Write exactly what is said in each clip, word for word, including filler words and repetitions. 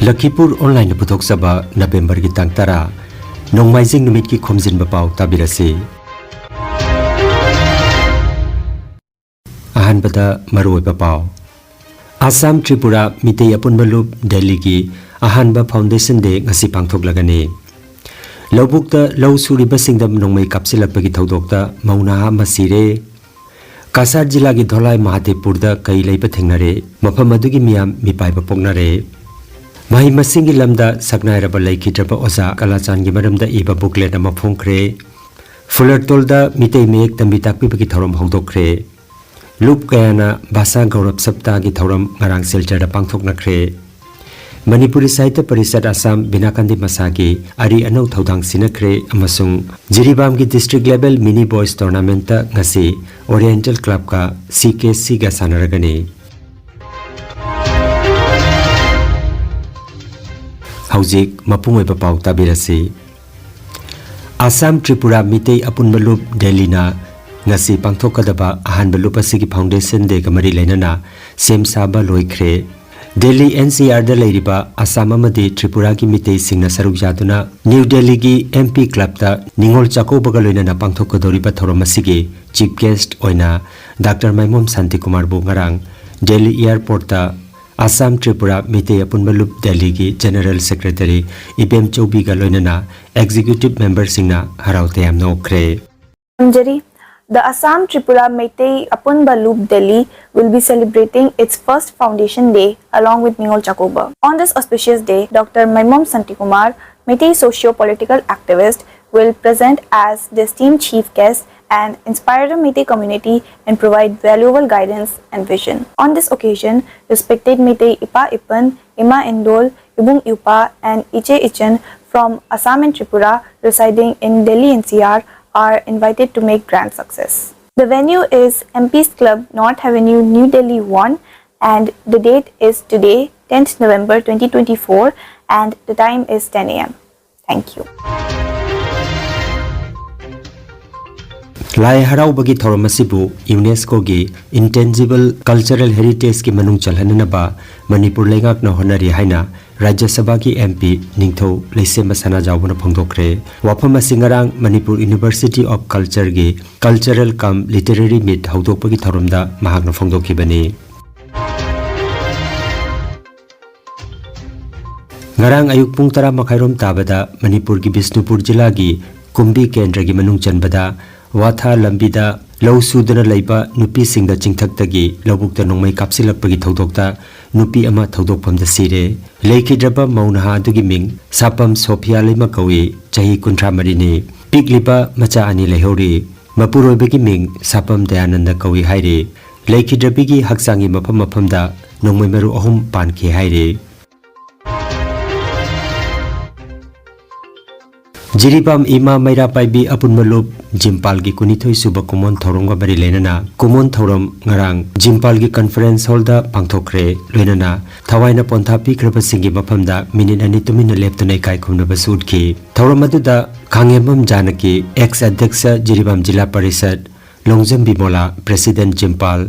ꯂꯈꯤꯄꯨꯔ ꯑꯣꯟꯂꯥꯏꯟꯅ ꯄꯨꯊꯣꯛꯆꯕ ꯅꯕꯦꯝꯕꯔꯒꯤ ꯇꯥꯡ ꯇꯔꯥ, ꯅꯣꯡꯃꯥꯏꯖꯤꯡ ꯅꯨꯃꯤꯠꯀꯤ ꯈꯣꯝꯖꯤꯟꯕ ꯄꯥꯎ ꯇꯥꯕꯤꯔꯁꯤ꯫ ꯑꯍꯥꯟꯕꯗ ꯃꯔꯨꯑꯣꯏꯕ ꯄꯥꯎ꯫ ꯑꯁꯥꯝ ꯇ꯭ꯔꯤꯄꯨꯔꯥ ꯃꯤꯇꯩ ꯑꯄꯨꯟꯕ ꯂꯨꯞ ꯗꯦꯜꯂꯤꯒꯤ ꯑꯍꯥꯟꯕ ꯐꯥꯎꯟꯗꯦꯁꯟ ꯗꯦ ꯉꯁꯤ ꯄꯥꯡꯊꯣꯛꯂꯒꯅꯤ꯫ ꯂꯧꯕꯨꯛꯇ ꯂꯧ ꯁꯨꯔꯤꯕꯁꯤꯡꯗ ꯅꯣꯡꯃꯩ ꯀꯥꯞꯁꯤꯜꯂꯛꯄꯒꯤ ꯊꯧꯗꯣꯛꯇ ꯃꯧ ꯅꯍꯥ ꯑꯃ ꯁꯤꯔꯦ꯫ ꯀꯁꯥꯔ ꯖꯤꯂꯥꯒꯤ ꯙꯣꯂꯥꯏ ꯃꯍꯥꯗꯦꯕꯄꯨꯔꯗ ꯀꯩ ꯂꯩꯕ ꯊꯦꯡꯅꯔꯦ꯫ ꯃꯐꯝ ꯑꯗꯨꯒꯤ ꯃꯤꯌꯥꯝ ꯃꯤꯄꯥꯏꯕ ꯄꯣꯛꯅꯔꯦ꯫ ꯃꯍꯩ ꯃꯁꯤꯡꯒꯤ ꯂꯝꯗ ꯁꯛꯅꯥꯏꯔꯕ ꯂꯩꯈꯤꯗ꯭ꯔꯕ ꯑꯣꯖꯥ ꯀꯂꯥꯆꯥꯟꯒꯤ ꯃꯔꯝꯗ ꯏꯕ ꯕꯨꯛꯂꯦꯠ ꯑꯃ ꯐꯣꯡꯈ꯭ꯔꯦ꯫ ꯐꯨꯂꯔꯇꯣꯜꯗ ꯃꯤꯇꯩ ꯃꯌꯦꯛ ꯇꯝꯕꯤ ꯇꯥꯛꯄꯤꯕꯒꯤ ꯊꯧꯔꯝ ꯍꯧꯗꯣꯛꯈ꯭ꯔꯦ꯫ ꯂꯨꯞ ꯀꯌꯥꯅ ꯚꯥꯁꯥ ꯒꯧꯔꯕ ꯁꯞꯇꯥꯒꯤ ꯊꯧꯔꯝ ꯉꯔꯥꯡ ꯁꯤꯜꯆꯔꯗ ꯄꯥꯡꯊꯣꯛꯅꯈ꯭ꯔꯦ꯫ ꯃꯅꯤꯄꯨꯔꯤ ꯁꯥꯍꯤꯇ꯭ꯌ ꯄꯔꯤꯁꯠ ꯑꯁꯥꯝ ꯕꯤꯅꯥꯀꯥꯟꯗꯤ ꯃꯁꯥꯒꯤ ꯑꯔꯤ ꯑꯅꯧ ꯊꯧꯗꯥꯡ ꯁꯤꯟꯅꯈ꯭ꯔꯦ ꯑꯃꯁꯨꯡ ꯖꯤꯔꯤꯕꯥꯝꯒꯤ ꯗꯤꯁꯇ꯭ꯔꯤꯛ ꯂꯦꯚꯦꯜ ꯃꯤꯅꯤ ꯕꯣꯏꯁ ꯇꯣꯔꯅꯥꯃꯦꯟꯠꯇ ꯉꯁꯤ ꯑꯣꯔꯤꯌꯦꯟꯇꯦꯜ ꯀ꯭ꯂꯕꯀ ꯁꯤ ꯀꯦ ꯁꯤꯒ ꯁꯥꯟꯅꯔꯒꯅꯤ꯫ ꯍꯧꯖꯤꯛ ꯃꯄꯨꯡ ꯑꯣꯏꯕ ꯄꯥꯎ ꯇꯥꯕꯤꯔꯁꯤ꯫ ꯑꯁꯥꯝ ꯇ꯭ꯔꯤꯄꯨꯔꯥ ꯃꯤꯇꯩ ꯑꯄꯨꯟꯕ ꯂꯨꯞ ꯗꯦꯜꯂꯤꯅ ꯉꯁꯤ ꯄꯥꯡꯊꯣꯛꯀꯗꯕ ꯑꯍꯥꯟꯕ ꯂꯨꯞ ꯑꯁꯤꯒꯤ ꯐꯥꯎꯟꯗꯦꯁꯟ ꯗꯦꯒ ꯃꯔꯤ ꯂꯩꯅꯅ ꯁꯦꯝ ꯁꯥꯕ ꯂꯣꯏꯈ꯭ꯔꯦ꯫ ꯗꯦꯜꯂꯤ ꯑꯦꯟ ꯁꯤ ꯑꯥꯔꯗ ꯂꯩꯔꯤꯕ ꯑꯁꯥꯝ ꯑꯃꯗꯤ ꯇ꯭ꯔꯤꯄꯨꯔꯥꯒꯤ ꯃꯤꯇꯩꯁꯤꯡꯅ ꯁꯔꯨꯛ ꯌꯥꯗꯨꯅ ꯅ꯭ꯌꯨ ꯗꯦꯜꯂꯤꯒꯤ ꯑꯦꯝ ꯄꯤ ꯀ꯭ꯂꯕꯇ ꯅꯤꯉꯣꯜ ꯆꯥꯛꯀꯧꯕꯒ ꯂꯣꯏꯅꯅ ꯄꯥꯡꯊꯣꯛꯀꯗꯧꯔꯤꯕ ꯊꯧꯔꯝ ꯑꯁꯤꯒꯤ ꯆꯤꯐ ꯒꯦꯁ꯭ꯠ ꯑꯣꯏꯅ ꯗꯥꯛꯇꯔ ꯃꯥꯏꯃꯣꯝ ꯁꯥꯟꯇꯤꯀꯨꯃꯥꯔꯕꯨ ꯉꯔꯥꯡ ꯗꯦꯜꯂꯤ ꯑꯦꯌꯔꯄꯣꯔꯠꯇ ꯑꯁꯥꯝ ꯇ꯭ꯔꯤꯄꯨꯔꯥ ꯃꯤꯇꯩ ꯑꯄꯨꯟꯕ ꯂꯨꯞ ꯗꯦꯜꯂꯤꯒꯤ ꯖꯦꯅꯔꯦꯜ ꯁꯦꯀ꯭ꯔꯦꯇꯔꯤ ꯏꯕꯦꯝ ꯆꯧꯕꯤꯒ ꯂꯣꯏꯅꯅ ꯑꯦꯛꯖꯤꯀ꯭ꯌꯨꯇꯤꯚ ꯃꯦꯝꯕꯔꯁꯤꯡꯅ ꯍꯔꯥꯎ ꯇꯌꯥꯝꯅ ꯑꯣꯛꯈ꯭ꯔꯦ꯫ Manjari, the Assam Tripura Meitei Apunba Loop Delhi will be celebrating its first foundation day along with Ningol Chakoba. On this auspicious day, Doctor Maimom Santikumar, Meitei socio-political activist, will present as the esteemed chief guest and inspire the Meitei community and provide valuable guidance and vision. On this occasion, respected Meitei Ipa Ipan, Ima Indol, Ibung Iupa, and Iche Ichen from Assam and Tripura residing in Delhi N C R are invited to make grand success. The venue is M P's Club, North Avenue, New Delhi one, and the date is today, tenth November twenty twenty-four, and the time is ten a m. Thank you. ꯂꯥꯏ ꯍꯔꯥꯎꯕꯒꯤ ꯊꯧꯔꯝ ꯑꯁꯤꯕꯨ ꯌꯨꯅꯦꯁꯀꯣꯒꯤ Intangible Cultural Heritageꯀꯤ ꯃꯅꯨꯡ ꯆꯜꯍꯟꯅꯅꯕ ꯃꯅꯤꯄꯨꯔ ꯂꯩꯉꯥꯛꯅ ꯍꯣꯠꯅꯔꯤ ꯍꯥꯏꯅ ꯔꯥꯖ꯭ꯌ ꯁꯚꯥꯒꯤ MP ꯅꯤꯡꯊꯧ ꯂꯩꯁꯦꯝꯕ ꯁꯅꯥꯖꯥꯎꯕꯅ ꯐꯣꯡꯗꯣꯛꯈ꯭ꯔꯦ꯫ ꯋꯥꯐꯝ ꯑꯁꯤ ꯉꯔꯥꯡ Manipur University of Cultureꯒꯤ Cultural cum Literary Meet ꯍꯧꯗꯣꯛꯄꯒꯤ ꯊꯧꯔꯝꯗ ꯃꯍꯥꯛꯅ ꯐꯣꯡꯗꯣꯛꯈꯤꯕꯅꯤ꯫ ꯉꯔꯥꯡ ꯑꯌꯨꯛ ꯄꯨꯡ ꯇꯔꯥ ꯃꯈꯥꯏꯔꯣꯝ ꯇꯥꯕꯗ ꯃꯅꯤꯄꯨꯔꯒꯤ ꯕꯤꯁꯅꯨꯄꯨꯔ ꯖꯤꯂꯥꯒꯤ ꯀꯨꯝꯕꯤ ꯀꯦꯟꯗ꯭ꯔꯒꯤ ꯃꯅꯨꯡ ꯆꯟꯕꯗ ꯋꯥꯊꯥ ꯂꯝꯕꯤꯗ ꯂꯧ ꯁꯨꯗꯨꯅ ꯂꯩꯕ ꯅꯨꯄꯤꯁꯤꯡꯗ ꯆꯤꯡꯊꯛꯇꯒꯤ ꯂꯧꯕꯨꯛꯇ ꯅꯣꯡꯃꯩ ꯀꯥꯞꯁꯤꯜꯂꯛꯄꯒꯤ ꯊꯧꯗꯣꯛꯇ ꯅꯨꯄꯤ ꯑꯃ ꯊꯧꯗꯣꯛꯐꯝꯗ ꯁꯤꯔꯦ꯫ ꯂꯩꯈꯤꯗ꯭ꯔꯕ ꯃꯧ ꯅꯍꯥ ꯑꯗꯨꯒꯤ ꯃꯤꯡ ꯁꯥꯄꯝ ꯁꯣꯐꯤꯌꯥ ꯂꯩꯃ ꯀꯧꯏ, ꯆꯍꯤ ꯀꯨꯟꯊ꯭ꯔꯥ ꯃꯔꯤꯅꯤ꯫ ꯄꯤꯛꯂꯤꯕ ꯃꯆꯥ ꯑꯅꯤ ꯂꯩꯍꯧꯔꯤ꯫ ꯃꯄꯨꯔꯣꯏꯕꯒꯤ ꯃꯤꯡ ꯁꯥꯄꯝ ꯗꯌꯥꯅꯟꯗ ꯀꯧꯏ ꯍꯥꯏꯔꯤ꯫ ꯂꯩꯈꯤꯗ꯭ꯔꯕꯤꯒꯤ ꯍꯛꯆꯥꯡꯒꯤ ꯃꯐꯝ ꯃꯐꯝꯗ ꯅꯣꯡꯃꯩ ꯃꯔꯨ ꯑꯍꯨꯝ ꯄꯥꯟꯈꯤ ꯍꯥꯏꯔꯤ꯫ ꯖꯤꯔꯤꯕꯥꯝ ꯏꯃꯥ ꯃꯩꯔꯥ ꯄꯥꯏꯕꯤ ꯑꯄꯨꯟꯕ ꯂꯨꯞ ꯖꯤꯝꯄꯥꯜꯒꯤ ꯀꯨꯟꯅꯤꯊꯣꯏ ꯁꯨꯕ ꯀꯨꯃꯣꯟ ꯊꯧꯔꯝꯒ ꯃꯔꯤ ꯂꯩꯅꯅ ꯀꯨꯃꯣꯟ ꯊꯧꯔꯝ ꯉꯔꯥꯡ ꯖꯤꯝꯄꯥꯜꯒꯤ conference hallꯗ ꯄꯥꯡꯊꯣꯛꯈ꯭ꯔꯦ꯫ ꯂꯣꯏꯅꯅ ꯊꯋꯥꯏꯅ ꯄꯣꯟꯊꯥ ꯄꯤꯈ꯭ꯔꯕꯁꯤꯡꯒꯤ ꯃꯐꯝꯗ ꯃꯤꯅꯤꯠ ꯑꯅꯤ ꯇꯨꯃꯤꯟꯅ ꯂꯦꯞꯇꯨꯅ ꯏꯀꯥꯏ ꯈꯨꯝꯅꯕꯁꯨ ꯎꯠꯈꯤ꯫ ꯊꯧꯔꯝ ꯑꯗꯨꯗ ꯈꯥꯡꯉꯦꯝꯕꯝ ꯖꯥꯅꯀꯤ, ex ꯑꯗ꯭ꯌꯛꯁ Jiribam Zila Parishad, Longjambi Mola, president Jimpal,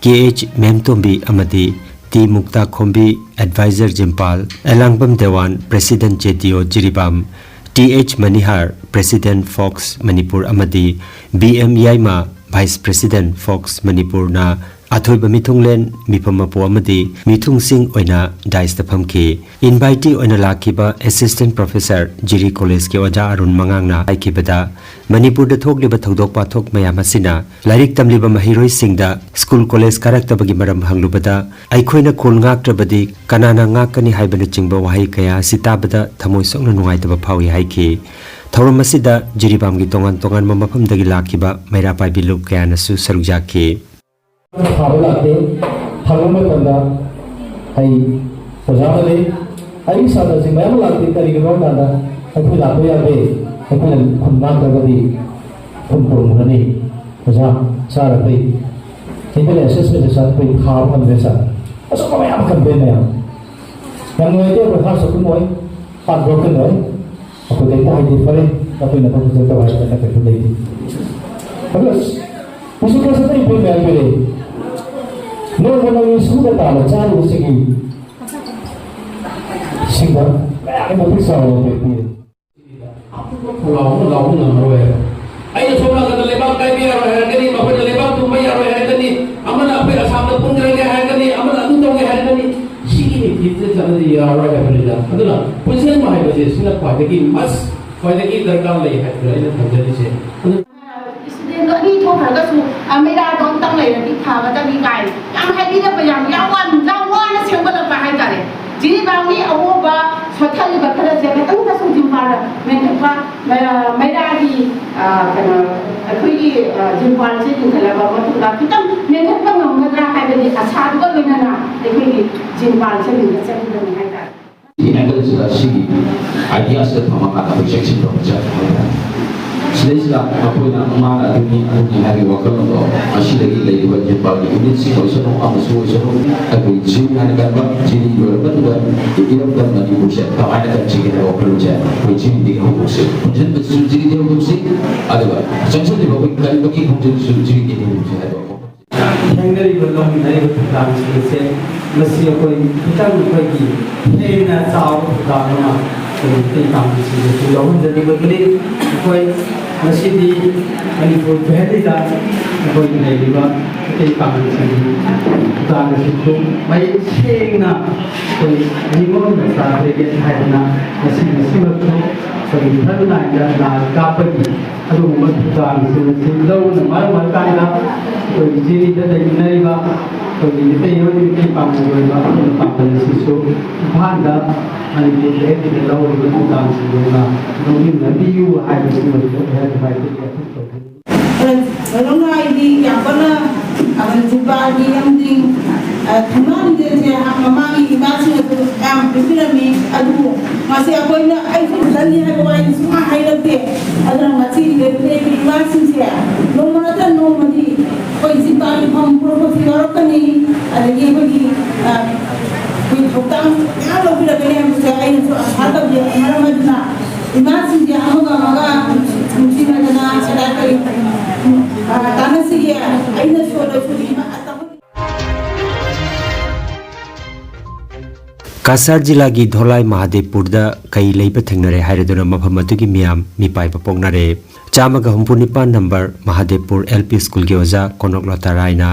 K H Memtombi ꯑꯃꯗꯤ T Mukta Khombi, advisor Jimpal, Elangbam Dewan, president J D O Jiribam, T H Manihar, president FOCS Manipur ꯑꯃꯗꯤ B M Yaima, vice president FOCS ꯃꯅꯤꯄꯨꯔꯅ ꯑꯊꯣꯏꯕ ꯃꯤꯊꯨꯡꯂꯦꯟ, ꯃꯤꯐꯝ ꯃꯄꯨ ꯑꯃꯗꯤ ꯃꯤꯊꯨꯡꯁꯤꯡ ꯑꯣꯏꯅ dais ꯇ ꯐꯝꯈꯤ꯫ Invitee ꯑꯣꯏꯅ ꯂꯥꯛꯈꯤꯕ assistant professor ꯖꯤꯔꯤ ꯀꯣꯂꯦꯖꯀꯤ ꯑꯣꯖꯥ ꯑꯔꯨꯟ ꯃꯉꯥꯡꯅ ꯍꯥꯏꯈꯤꯕꯗ, ꯃꯅꯤꯄꯨꯔꯗ ꯊꯣꯛꯂꯤꯕ ꯊꯧꯗꯣꯛ ꯋꯥꯊꯣꯛ ꯃꯌꯥꯝ ꯑꯁꯤꯅ ꯂꯥꯏꯔꯤꯛ ꯇꯝꯂꯤꯕ ꯃꯍꯩꯔꯣꯏꯁꯤꯡꯗ ꯁ꯭ꯀꯨꯜ ꯀꯣꯂꯦꯖ ꯀꯥꯔꯛꯇꯕꯒꯤ ꯃꯔꯝ ꯍꯪꯂꯨꯕꯗ, "ꯑꯩꯈꯣꯏꯅ ꯈꯨꯜ ꯉꯥꯛꯇ꯭ꯔꯕꯗꯤ ꯀꯅꯥꯅ ꯉꯥꯛꯀꯅꯤ?" ꯍꯥꯏꯕꯅꯆꯤꯡꯕ ꯋꯥꯍꯩ ꯀꯌꯥ ꯑꯁꯤ ꯇꯥꯕꯗ ꯊꯃꯣꯏ ꯁꯣꯛꯅ ꯅꯨꯡꯉꯥꯏꯇꯕ ꯐꯥꯎꯏ ꯍꯥꯏꯈꯤ꯫ ꯊꯧꯔꯝ ꯑꯁꯤꯗ ꯖꯤꯔꯤꯕꯥꯝꯒꯤ ꯇꯣꯉꯥꯟ ꯇꯣꯉꯥꯟꯕ ꯃꯐꯝꯗꯒꯤ ꯂꯥꯛꯈꯤꯕ ꯃꯩꯔꯥ ꯄꯥꯏꯕꯤ ꯂꯨꯞ ꯀꯌꯥꯅꯁꯨ ꯁꯔꯨꯛ ꯌꯥꯈꯤ꯫ ꯊꯥꯕ ꯂꯥꯛꯇꯦ꯫ ꯍꯪꯕ ꯃꯇꯝꯗ ꯑꯩ ꯑꯣꯖꯥ ꯑꯃ ꯂꯩ, ꯑꯩꯒꯤ ꯁꯥꯇ꯭ꯔꯁꯤꯡ ꯃꯌꯥꯝ ꯑꯃ ꯂꯥꯛꯇꯦ꯫ ꯀꯔꯤꯒꯤꯅꯣ ꯍꯥꯏꯕ ꯀꯥꯟꯗ ꯑꯩꯈꯣꯏ ꯂꯥꯛꯄ ꯌꯥꯗꯦ, ꯑꯩꯈꯣꯏꯅ ꯈꯨꯟ ꯉꯥꯛꯇ꯭ꯔꯒꯗꯤ ꯈꯨꯟ ꯄꯨꯔꯝꯒꯅꯤ꯫ ꯑꯣꯖꯥ, ꯁꯥꯔ, ꯑꯩꯈꯣꯏ annual assessment ꯁꯦ ꯁꯥꯔ ꯑꯩꯈꯣꯏ ꯊꯥꯕ ꯉꯝꯗ꯭ꯔꯦ ꯁꯥꯔ꯫ ꯑꯆꯧꯕ ꯃꯌꯥꯝ complain ꯃꯌꯥꯝ꯫ ꯌꯥꯝ ꯅꯨꯡꯉꯥꯏꯇꯦ, ꯑꯩꯈꯣꯏ heart ꯁꯨ ꯑꯗꯨꯝ ꯑꯣꯏ, heart broken ꯑꯣꯏ꯫ ꯑꯩꯈꯣꯏ ꯀꯩꯝꯇ ꯍꯥꯏꯗꯦ, ꯐꯔꯦ, ꯑꯩꯈꯣꯏꯅ ꯊꯕꯛ ꯆꯠꯇꯕ ꯍꯥꯏꯗꯅ ꯀꯩꯁꯨ ꯂꯩꯇꯦ꯫ ꯑꯗꯨꯒ ꯌꯤꯁꯨ ꯈ꯭ꯔꯤꯁꯇ ꯏꯕꯦꯝ ꯃꯌꯥꯝ ꯄꯤꯔꯛꯏ꯫ ꯅꯣꯡꯃ ꯅꯣꯡꯃꯒꯤ ꯁꯨꯔ ꯇꯥꯜꯂ ꯆꯥꯔꯤꯕꯁꯤꯒꯤ ꯁꯤꯡꯕ ꯃꯌꯥꯝ ꯃꯇꯤꯛ ꯆꯥꯎꯅ ꯄꯤꯔꯛꯏ꯫ ꯑꯄꯨꯟꯕ ꯈꯣꯜꯂꯥꯎ ꯑꯃ ꯂꯥꯎꯕ ꯉꯝꯃꯔꯣꯏ ꯍꯥꯏꯕ꯫ ꯑꯩꯅ ꯁꯣꯝ ꯅꯥꯀꯟꯗ ꯂꯩꯕꯥꯛ ꯀꯥꯏꯕ ꯌꯥꯔꯣꯏ ꯍꯥꯏꯔꯛꯀꯅꯤ, ꯃꯈꯣꯏꯅ ꯂꯩꯕꯥꯛ ꯊꯨꯝꯕ ꯌꯥꯔꯣꯏ ꯍꯥꯏꯔꯛꯀꯅꯤ, ꯑꯃꯅ ꯑꯩꯈꯣꯏ ꯑꯁꯥꯝꯗ ꯄꯨꯟꯈ꯭ꯔꯒꯦ ꯍꯥꯏꯔꯛꯀꯅꯤ, ꯑꯃꯅ ꯑꯗꯨ ꯇꯧꯒꯦ ꯍꯥꯏꯔꯛꯀꯅꯤ꯫ ꯁꯤꯒꯤ ꯅꯤꯇꯤꯁꯤꯗ ꯆꯠꯂꯗꯤ ꯌꯥꯔꯣꯏ ꯍꯥꯏꯕꯅꯤꯗ꯫ ꯑꯗꯨꯅ ꯄꯨꯟꯁꯤꯟꯕ ꯍꯥꯏꯕꯁꯦ ꯁꯤꯅ ꯈ꯭ꯋꯥꯏꯗꯒꯤ ꯃꯁ, ꯈ꯭ꯋꯥꯏꯗꯒꯤ ꯗꯔꯀꯥꯔ ꯂꯩ ꯍꯥꯏꯕꯗꯨ ꯑꯩꯅ ꯊꯝꯖꯔꯤꯁꯦ꯫ ꯑꯗꯨ ꯏꯁꯇꯨꯗꯦꯟꯗꯣ ꯑꯅꯤ ꯊꯣꯛꯈ꯭ꯔꯒꯁꯨ, ꯑ, ꯃꯩꯔꯥꯗꯣ ꯑꯝꯇꯪ ꯂꯩꯔꯗꯤ ꯐꯒꯗꯕꯅꯤ ꯀꯥꯏ ꯌꯥꯝ ꯍꯥꯏꯕꯤꯔꯛꯄ, ꯌꯥꯝ, ꯌꯥꯝ ꯋꯥꯅ, ꯌꯥꯝ ꯋꯥꯅ ꯁꯦꯝꯒꯠꯂꯛꯄ ꯍꯥꯏꯇꯥꯔꯦ꯫ ꯖꯤꯔꯤꯕꯥꯝꯒꯤ ꯑꯋꯣꯟꯕ ꯁꯣꯠꯊꯔꯤꯕ ꯈꯔꯁꯦ ꯈꯤꯇꯪꯗꯁꯨ ꯖꯤꯝꯕꯥꯔ ꯃꯦꯟꯈꯠꯄ, ꯃ-, ꯃꯩꯔꯥꯒꯤ, ꯑ, ꯀꯩꯅꯣ, ꯑꯩꯈꯣꯏꯒꯤ, ꯑ, ꯖꯤꯝꯕꯥꯔꯁꯦ ꯂꯤꯡꯈꯠꯂꯕ ꯃꯇꯨꯡꯗ ꯈꯤꯇꯪ ꯃꯦꯟꯈꯠꯄ ꯉꯝꯒꯗ꯭ꯔꯥ ꯍꯥꯏꯕꯒꯤ ꯑꯁꯥꯗꯨꯒ ꯂꯣꯏꯅꯅ ꯑꯩꯈꯣꯏꯒꯤ ꯖꯤꯝꯕꯥꯔꯁꯦ ꯂꯤꯡꯈꯠꯆꯈꯤꯕꯅꯤ ꯍꯥꯏꯇꯥꯔꯦ꯫ ꯑꯦꯡꯒꯜꯁꯤꯗ ꯁꯤꯒꯤ ꯑꯥꯏꯗꯤꯌꯥꯁꯤꯗ ꯊꯝꯃꯀꯥꯟꯗ ꯑꯩꯈꯣꯏ ꯆꯦꯛꯁꯤꯟꯕ ꯑꯃ ꯆꯪꯉꯦ ꯍꯥꯏꯇꯥꯔꯦ꯫ ꯁꯤꯗꯩꯁꯤꯗ ꯃꯈꯣꯏꯅ ꯃꯥꯅ ꯑꯗꯨꯅꯤ ꯑꯗꯨꯅꯤ ꯍꯥꯏꯕꯒꯤ ꯋꯥꯈꯜꯂꯣꯟꯗꯣ ꯉꯁꯤꯗꯒꯤ ꯂꯩꯔꯤꯕ ꯖꯤꯝꯕꯥꯔꯒꯤ ꯌꯨꯅꯤꯠꯁꯤꯡ ꯑꯣꯏꯁꯅꯨ, ꯑꯃꯁꯨ ꯑꯣꯏꯁꯅꯨ, ꯑꯩꯈꯣꯏ ꯖꯤꯔꯤ ꯍꯥꯏꯅ ꯀꯟꯕ, ꯖꯤꯔꯤ ꯂꯣꯏꯔꯕ ꯃꯇꯨꯡꯗ ꯏꯔꯝꯗꯝ ꯃꯅꯤꯄꯨꯔꯁꯦ ꯀꯃꯥꯏꯅ ꯀꯟꯁꯤꯒꯦ ꯍꯥꯏꯕ ꯋꯥꯈꯜꯂꯣꯟꯁꯦ ꯑꯩꯈꯣꯏ ꯖꯤꯔꯤꯗꯒꯤ ꯍꯧꯗꯣꯛꯁꯤ꯫ ꯄꯨꯟꯁꯤꯟꯕꯁꯤꯁꯨ ꯖꯤꯔꯤꯗꯒꯤ ꯍꯧꯗꯣꯛꯁꯤ, ꯑꯗꯨꯒ ꯆꯪꯁꯤꯜꯂꯤꯕ ꯑꯩꯈꯣꯏ ꯀꯟꯕꯒꯤ ꯈꯣꯡꯖꯦꯜꯁꯤꯁꯨ ꯖꯤꯔꯤꯗꯒꯤ ꯍꯧꯗꯣꯛꯁꯤ ꯍꯥꯏꯕ ꯋꯥꯐꯝ ꯊꯦꯡꯅꯔꯤꯕ ꯂꯧꯃꯤꯟꯅꯔꯤꯕ ꯊꯧꯗꯥꯡꯁꯤꯡ ꯑꯁꯦ, ꯃꯁꯤ ꯑꯩꯈꯣꯏ ꯈꯤꯇꯪ ꯑꯩꯈꯣꯏꯒꯤ ꯍꯦꯟꯅ ꯆꯥꯎꯕ ꯊꯧꯗꯥꯡ ꯑꯃ ꯑꯩꯈꯣꯏ ꯃꯩꯇꯩ ꯄꯥꯡꯒꯜꯁꯤꯡꯗꯁꯨ ꯂꯧꯍꯟꯖꯅꯤꯡꯕꯗꯨꯅꯤ꯫ ꯑꯩꯈꯣꯏ ꯉꯁꯤꯗꯤ ꯃꯅꯤꯄꯨꯔ ꯚꯦꯂꯤꯗ ꯑꯩꯈꯣꯏ ꯂꯩꯔꯤꯕ ꯃꯩꯇꯩ ꯄꯥꯡꯒꯜꯁꯤꯡꯒꯤ ꯊꯧꯗꯥꯡ ꯑꯁꯤꯁꯨ ꯃꯌꯦꯛ ꯁꯦꯡꯅ ꯑꯩꯈꯣꯏ ꯃꯤꯉꯣꯟꯗ ꯆꯥꯗ꯭ꯔꯒꯦ ꯍꯥꯏꯗꯅ ꯉꯁꯤꯒꯤꯁꯤꯃꯛꯁꯨ ꯑꯩꯈꯣꯏꯒꯤ ꯐ꯭ꯔꯟ ꯂꯥꯏꯟꯗ ꯂꯥꯟ ꯀꯥꯞꯄꯒꯤ ꯑꯗꯨꯒꯨꯝꯕ ꯊꯧꯗꯥꯡꯁꯤꯡ ꯑꯁꯤ ꯂꯧꯕꯅ ꯃꯔꯝ ꯑꯣꯏꯔꯀꯥꯟꯗ ꯑꯩꯈꯣꯏꯒꯤ ꯖꯤꯔꯤꯗ ꯂꯩꯃꯤꯟꯅꯔꯤꯕ ꯑꯩꯈꯣꯏꯒꯤ ꯃꯤꯇꯩ ꯑꯃꯗꯤ ꯃꯤꯇꯩ ꯄꯥꯡꯒꯜꯒꯤ ꯑꯣꯏꯕ ꯑꯄꯨꯟꯕ ꯄꯥꯡꯒꯜ ꯑꯁꯤꯁꯨ ꯏꯝꯐꯥꯜꯗ ꯃꯅꯤꯄꯨꯔ ꯂꯩꯔꯛꯁꯤꯗ ꯂꯧꯔꯤꯕ ꯊꯧꯗꯥꯡꯁꯤꯡ ꯑꯣꯏꯅ ꯂꯧꯃꯤꯟꯅꯕꯤꯌꯨ ꯍꯥꯏꯕꯁꯤ ꯑꯣꯏꯅ ꯑꯩꯍꯥꯛ ꯈ꯭ꯋꯥꯏꯗꯒꯤ ꯑꯊꯨꯕ ꯇꯧꯖꯔꯤ꯫ ꯀꯩꯅꯣꯅ ꯑꯩꯗꯤ ꯌꯥꯝ ꯀꯟꯅ, ꯑ, ꯖꯤꯝꯕꯥꯔꯒꯤ ꯑꯃꯗꯤ, ꯑ, ꯊꯣꯡꯅꯥꯎ ꯂꯤꯡꯖꯦꯜꯁꯦ ꯃꯃꯥꯡꯒꯤ ꯏꯃꯥꯁꯤꯡꯅꯁꯨ ꯌꯥꯝ ꯄꯤꯕꯤꯔꯝꯃꯤ꯫ ꯑꯗꯨꯕꯨ ꯉꯁꯤ ꯑꯩꯈꯣꯏꯅ, ꯑꯩꯁꯨ ꯆꯠꯅꯤ ꯍꯥꯏꯕ ꯋꯥꯍꯩꯗꯤ ꯁꯨꯡꯍꯥꯏ ꯍꯥꯏꯔꯛꯇꯦ꯫ ꯑꯗꯨꯅ ꯉꯁꯤ ꯂꯩꯔꯤꯕ ꯏꯃꯥꯁꯤꯡꯁꯦ ꯅꯣꯡꯃ ꯅꯠꯇ꯭ꯔ ꯅꯣꯡꯃꯗꯤ ꯑꯩꯈꯣꯏ ꯖꯤꯝꯕꯥꯔꯒꯤ ꯐꯝ ꯄꯨꯔꯛꯄꯁꯨ ꯌꯥꯎꯔꯛꯀꯅꯤ꯫ ꯑꯗꯒꯤ ꯑꯩꯈꯣꯏꯒꯤ, ꯑ, ꯑꯩꯈꯣꯏ ꯊꯧꯗꯥꯡ ꯃꯌꯥꯝ ꯂꯧꯕꯤꯔꯛꯀꯅꯤ ꯍꯥꯏꯕꯁꯦ ꯑꯩꯅꯁꯨ ꯑꯁꯥ ꯇꯧꯖꯩ꯫ ꯃꯔꯝ ꯑꯗꯨꯅ ꯏꯃꯥꯁꯤꯡꯁꯦ ꯑꯃꯒ ꯑꯃꯒ ꯅꯨꯡꯁꯤꯅꯗꯅ ꯀꯗꯥꯏ ꯀꯔꯤ ꯇꯥꯟꯅꯁꯤꯒꯦ꯫ ꯑꯩꯅ ꯁꯣꯟꯗ ꯁꯨꯕꯤꯕ ꯑꯇꯃꯛ ꯀꯁꯥꯔ ꯖꯤꯂꯥꯒꯤ ꯙꯣꯂꯥꯏ ꯃꯍꯥꯗꯦꯕꯄꯨꯔꯗ ꯀꯩ ꯂꯩꯕ ꯊꯦꯡꯅꯔꯦ ꯍꯥꯏꯔꯗꯨꯅ ꯃꯐꯝ ꯑꯗꯨꯒꯤ ꯃꯤꯌꯥꯝ ꯃꯤꯄꯥꯏꯕ ꯄꯣꯛꯅꯔꯦ꯫ ꯆꯥꯝꯃꯒ ꯍꯨꯝꯐꯨ ꯅꯤꯄꯥꯟ ꯅꯝꯕꯔ ꯃꯍꯥꯗꯦꯕꯄꯨꯔ ꯑꯦꯜ ꯄꯤ ꯁ꯭ꯀꯨꯜꯒꯤ ꯑꯣꯖꯥ ꯀꯣꯅꯣꯛꯂꯣꯇꯥ ꯔꯥꯏꯅ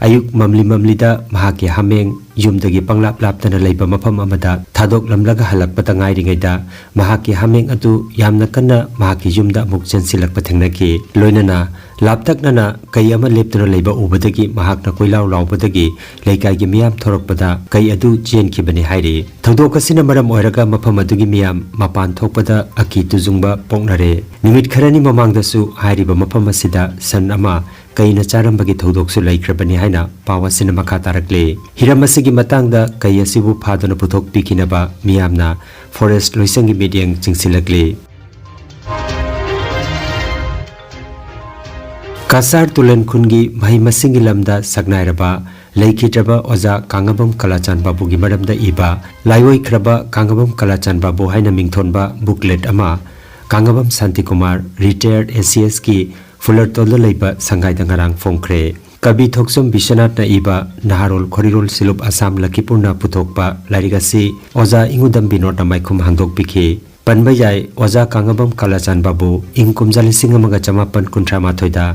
ꯑꯌꯨꯛ ꯃꯝꯂꯤ ꯃꯝꯂꯤꯗ ꯃꯍꯥꯛꯀꯤ ꯍꯥꯃꯦꯡ ꯌꯨꯝꯗꯒꯤ ꯄꯪꯂꯥꯞ ꯂꯥꯞꯇꯅ ꯂꯩꯕ ꯃꯐꯝ ꯑꯃꯗ ꯊꯥꯗꯣꯛꯂꯝꯂꯒ ꯍꯜꯂꯛꯄꯗ ꯉꯥꯏꯔꯤꯉꯩꯗ ꯃꯍꯥꯛꯀꯤ ꯍꯥꯃꯦꯡ ꯑꯗꯨ ꯌꯥꯝꯅ ꯀꯟꯅ ꯃꯍꯥꯛꯀꯤ ꯌꯨꯝꯗ ꯑꯃꯨꯛ ꯆꯦꯟꯁꯤꯜꯂꯛꯄ ꯊꯦꯡꯅꯈꯤ꯫ ꯂꯣꯏꯅꯅ ꯂꯥꯞꯇꯛꯅꯅ ꯀꯩ ꯑꯃ ꯂꯦꯞꯇꯨꯅ ꯂꯩꯕ ꯎꯕꯗꯒꯤ ꯃꯍꯥꯛꯅ ꯀꯣꯏꯂꯥꯎ ꯂꯥꯎꯕꯗꯒꯤ ꯂꯩꯀꯥꯏꯒꯤ ꯃꯤꯌꯥꯝ ꯊꯣꯔꯛꯄꯗ ꯀꯩ ꯑꯗꯨ ꯆꯦꯟꯈꯤꯕꯅꯤ ꯍꯥꯏꯔꯤ꯫ ꯊꯧꯗꯣꯛ ꯑꯁꯤꯅ ꯃꯔꯝ ꯑꯣꯏꯔꯒ ꯃꯐꯝ ꯑꯗꯨꯒꯤ ꯃꯤꯌꯥꯝ ꯃꯄꯥꯟ ꯊꯣꯛꯄꯗ ꯑꯀꯤ ꯇꯨꯖꯨꯡꯕ ꯄꯣꯛꯅꯔꯦ꯫ ꯅꯨꯃꯤꯠ ꯈꯔꯅꯤ ꯃꯃꯥꯡꯗꯁꯨ ꯍꯥꯏꯔꯤꯕ ꯃꯐꯝ ꯑꯁꯤꯗ ꯁꯟ ꯑꯃ ꯀꯩꯅ ꯆꯥꯔꯝꯕꯒꯤ ꯊꯧꯗꯣꯛꯁꯨ ꯂꯩꯈ꯭ꯔꯕꯅꯤ ꯍꯥꯏꯅ ꯄꯥꯎ ꯑꯁꯤꯅ ꯃꯈꯥ ꯇꯥꯔꯛꯂꯤ꯫ ꯍꯤꯔꯝ ꯑꯁꯤꯒꯤ ꯃꯇꯥꯡꯗ ꯀꯩ ꯑꯁꯤꯕꯨ ꯐꯥꯗꯨꯅ ꯄꯨꯊꯣꯛꯄꯤꯈꯤꯅꯕ ꯃꯤꯌꯥꯝꯅ ꯐꯣꯔꯦꯁ ꯂꯣꯏꯁꯪꯒꯤ ꯃꯤꯠꯌꯦꯡ ꯆꯤꯡꯁꯤꯜꯂꯛꯂꯤ꯫ ꯀꯁꯥꯔ ꯇꯨꯂꯟ ꯈꯨꯟꯒꯤ ꯃꯍꯩ ꯃꯁꯤꯡꯒꯤ ꯂꯝꯗ ꯁꯛꯅꯥꯏꯔꯕ ꯂꯩꯈꯤꯗ꯭ꯔꯕ ꯑꯣꯖꯥ ꯀꯥꯡꯉꯕꯝ ꯀꯂꯥꯆꯥꯟ ꯕꯥꯕꯨꯒꯤ ꯃꯔꯝꯗ ꯏꯕ ꯂꯥꯏꯑꯣꯏꯈ꯭ꯔꯕ ꯀꯥꯡꯉꯕꯝ ꯀꯂꯥꯆꯥꯟ ꯕꯥꯕꯨ ꯍꯥꯏꯅ ꯃꯤꯡꯊꯣꯟꯕ booklet ꯑꯃ ꯀꯥꯡꯉꯕꯝ ꯁꯥꯟꯇꯤꯀꯨꯃꯥꯔ, retired A C Sꯀꯤ ꯐꯨꯂꯔꯇꯣꯜꯗ ꯂꯩꯕ ꯁꯪꯒꯥꯏꯗ ꯉꯔꯥꯡ ꯐꯣꯡꯈ꯭ꯔꯦ꯫ ꯀꯕꯤ ꯊꯣꯛꯆꯣꯝ ꯕꯤꯁ꯭ꯋꯅꯥꯊꯅ ꯏꯕ ꯅꯍꯥꯔꯣꯜ ꯈꯣꯔꯤꯔꯣꯜ ꯁꯤꯂꯨꯞ ꯑꯁꯥꯝ ꯂꯈꯤꯄꯨꯔꯅ ꯄꯨꯊꯣꯛꯄ ꯂꯥꯏꯔꯤꯛ ꯑꯁꯤ ꯑꯣꯖꯥ ꯏꯉꯨꯗꯝ ꯕꯤꯅꯣꯗꯅ ꯃꯥꯏꯈꯨꯝ ꯍꯥꯡꯗꯣꯛꯄꯤꯈꯤ꯫ ꯄꯟꯕ ꯌꯥꯏ, ꯑꯣꯖꯥ ꯀꯥꯡꯉꯕꯝ ꯀꯂꯥꯆꯥꯟ ꯕꯥꯕꯨ ꯏꯪ ꯀꯨꯝꯖꯥ ꯂꯤꯁꯤꯡ ꯑꯃꯒ ꯆꯃꯥꯄꯟ ꯀꯨꯟꯊ꯭ꯔꯥ ꯃꯥꯊꯣꯏꯗ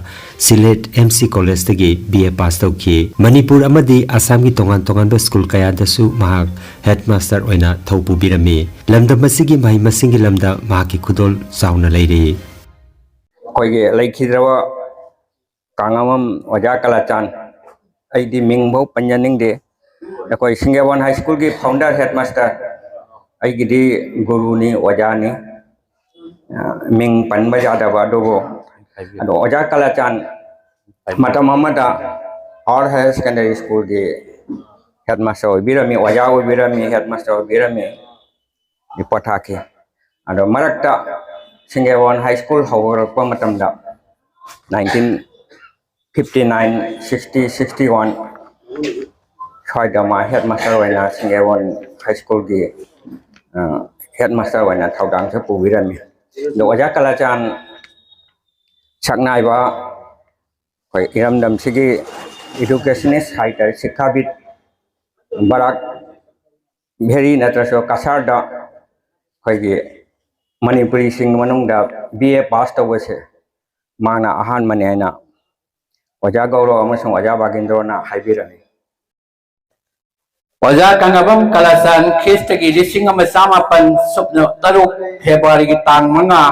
ꯁꯤꯂꯦꯠ M C Collegeꯇꯒꯤ B A pass ꯇꯧꯈꯤ꯫ ꯃꯅꯤꯄꯨꯔ ꯑꯃꯗꯤ ꯑꯁꯥꯝꯒꯤ ꯇꯣꯉꯥꯟ ꯇꯣꯉꯥꯟꯕ ꯁ꯭ꯀꯨꯜ ꯀꯌꯥꯗꯁꯨ ꯃꯍꯥꯛ headmaster ꯑꯣꯏꯅ ꯊꯧ ꯄꯨꯕꯤꯔꯝꯃꯤ꯫ ꯂꯝꯗꯝ ꯑꯁꯤꯒꯤ ꯃꯍꯩ ꯃꯁꯤꯡꯒꯤ ꯂꯝꯗ ꯃꯍꯥꯛꯀꯤ ꯈꯨꯗꯣꯜ ꯆꯥꯎꯅ ꯂꯩꯔꯤ꯫ ꯑꯩꯈꯣꯏꯒꯤ ꯂꯩꯈꯤꯗ꯭ꯔꯕ ꯀꯥꯡꯉꯕꯝ ꯑꯣꯖꯥ ꯀꯂꯥꯆꯥꯟ, ꯑꯩꯗꯤ ꯃꯤꯡꯐꯧ ꯄꯟꯖꯅꯤꯡꯗꯦ꯫ ꯑꯩꯈꯣꯏ ꯁꯤꯡꯒꯦꯋꯥꯟ ꯍꯥꯏ ꯁ꯭ꯀꯨꯜꯒꯤ founder headmaster, ꯑꯩꯒꯤꯗꯤ ꯒꯨꯔꯨꯅꯤ, ꯑꯣꯖꯥꯅꯤ꯫ ꯑ, ꯃꯤꯡ ꯄꯟꯕ ꯌꯥꯗꯕ ꯑꯗꯨꯕꯨ, ꯑꯗꯣ ꯑꯣꯖꯥ ꯀꯂꯥꯆꯥꯟ ꯃꯇꯝ ꯑꯃꯗ our higher secondary ꯁ꯭ꯀꯨꯜꯒꯤ headmaster ꯑꯣꯏꯕꯤꯔꯝꯃꯤ, ꯑꯣꯖꯥ ꯑꯣꯏꯕꯤꯔꯝꯃꯤ, headmaster ꯑꯣꯏꯕꯤꯔꯝꯃꯤ꯫ ꯔꯤꯄꯣꯔꯠ ꯊꯥꯈꯤ꯫ ꯑꯗꯣ ꯃꯔꯛꯇ ꯁꯤꯡꯒꯦꯋꯥꯟ ꯍꯥꯏ ꯁ꯭ꯀꯨꯜ ꯍꯧꯒꯠꯂꯛꯄ ꯃꯇꯝꯗ nineteen fifty nine, sixty, sixty one ꯁ꯭ꯋꯥꯏꯗ ꯃꯥ headmaster ꯑꯣꯏꯅ ꯁꯤꯡꯒꯦꯋꯥꯟ ꯍꯥꯏ ꯁ꯭ꯀꯨꯜꯒꯤ, ꯑ, headmaster ꯑꯣꯏꯅ ꯊꯧꯗꯥꯡꯁꯨ ꯄꯨꯕꯤꯔꯝꯃꯤ꯫ ꯑꯗꯣ ꯑꯣꯖꯥ ꯀꯂꯥꯆꯥꯟ ꯁꯛꯅꯥꯏꯕ ꯑꯩꯈꯣꯏ ꯏꯔꯝꯗꯝꯁꯤꯒꯤ educationist ꯍꯥꯏꯇꯥꯔꯦ, ꯁꯤꯛꯈꯥꯕꯤꯠ ꯕꯔꯥꯛ ꯚꯦꯔꯤ ꯅꯠꯇ꯭ꯔꯁꯨ ꯀꯁꯥꯔꯗ ꯑꯩꯈꯣꯏꯒꯤ ꯃꯅꯤꯄꯨꯔꯤꯁꯤꯡ ꯃꯅꯨꯡꯗ B A pass ꯇꯧꯕꯁꯦ ꯃꯥꯅ ꯑꯍꯥꯟꯕꯅꯤ ꯍꯥꯏꯅ ꯑꯣꯖꯥ ꯒꯧꯔꯕ ꯑꯃꯁꯨꯡ ꯑꯣꯖꯥ ꯚꯥꯒꯦꯟꯗ꯭ꯔꯣꯅ ꯍꯥꯏꯕꯤꯔꯝꯃꯤ꯫ ꯑꯣꯖꯥ ꯀꯪꯂꯥꯕꯝ ꯀꯂꯥꯆꯥꯟ ꯈ꯭ꯔꯤꯁꯇꯒꯤ ꯂꯤꯁꯤꯡ ꯑꯃ ꯆꯥꯃꯥꯄꯟ ꯁꯨꯞꯅ ꯇꯔꯨꯛ ꯐꯦꯕ꯭ꯔꯨꯋꯥꯔꯤꯒꯤ ꯇꯥꯡ ꯃꯉꯥ,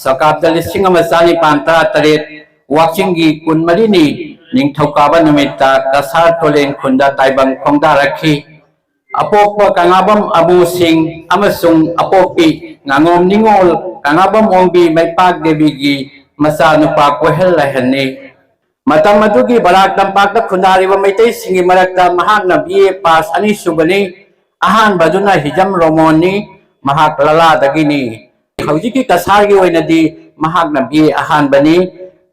ꯁꯣꯀꯥꯞꯇ ꯂꯤꯁꯤꯡ ꯑꯃ ꯆꯥꯅꯤꯄꯥꯟ ꯇꯔꯥ ꯇꯔꯦꯠ, ꯋꯥꯛꯆꯤꯡꯒꯤ ꯀꯨꯟꯃꯔꯤꯅꯤ, ꯅꯤꯡꯊꯧꯀꯥꯕ ꯅꯨꯃꯤꯠꯇ ꯀꯁꯥꯔ ꯇꯣꯂꯦꯟ ꯈꯨꯟꯗ ꯇꯥꯏꯕꯪ ꯈꯣꯡꯗꯥꯔꯛꯈꯤ꯫ ꯑꯄꯣꯛꯄ ꯀꯪꯂꯥꯕꯝ ꯑꯃꯨꯁꯤꯡ ꯑꯃꯁꯨꯡ ꯑꯄꯣꯛꯄꯤ ꯉꯥꯉꯣꯝ ꯅꯤꯉꯣꯜ ꯀꯪꯂꯥꯕꯝ ꯑꯣꯡꯕꯤ ꯃꯩꯄꯥꯛ ꯗꯦꯕꯤꯒꯤ ꯃꯆꯥꯅꯨꯄꯥ ꯀꯣꯏꯍꯦꯜ ꯂꯥꯏꯍꯦꯜꯅꯤ꯫ ꯃꯇꯝ ꯑꯗꯨꯒꯤ ꯕꯔꯥꯛ ꯇꯝꯄꯥꯛꯇ ꯈꯨꯟꯗꯥꯔꯤꯕ ꯃꯩꯇꯩꯁꯤꯡꯒꯤ ꯃꯔꯛꯇ ꯃꯍꯥꯛꯅ B A pass ꯑꯅꯤꯁꯨꯕꯅꯤ꯫ ꯑꯍꯥꯟꯕꯗꯨꯅ ꯍꯤꯖꯝ ꯔꯣꯃꯣꯟꯅꯤ, ꯃꯍꯥꯛ ꯂꯂꯥꯗꯒꯤꯅꯤ꯫ ꯍꯧꯖꯤꯛꯀꯤ ꯀꯁꯥꯔꯒꯤ ꯑꯣꯏꯅꯗꯤ ꯃꯍꯥꯛꯅ B A ꯑꯍꯥꯟꯕꯅꯤ,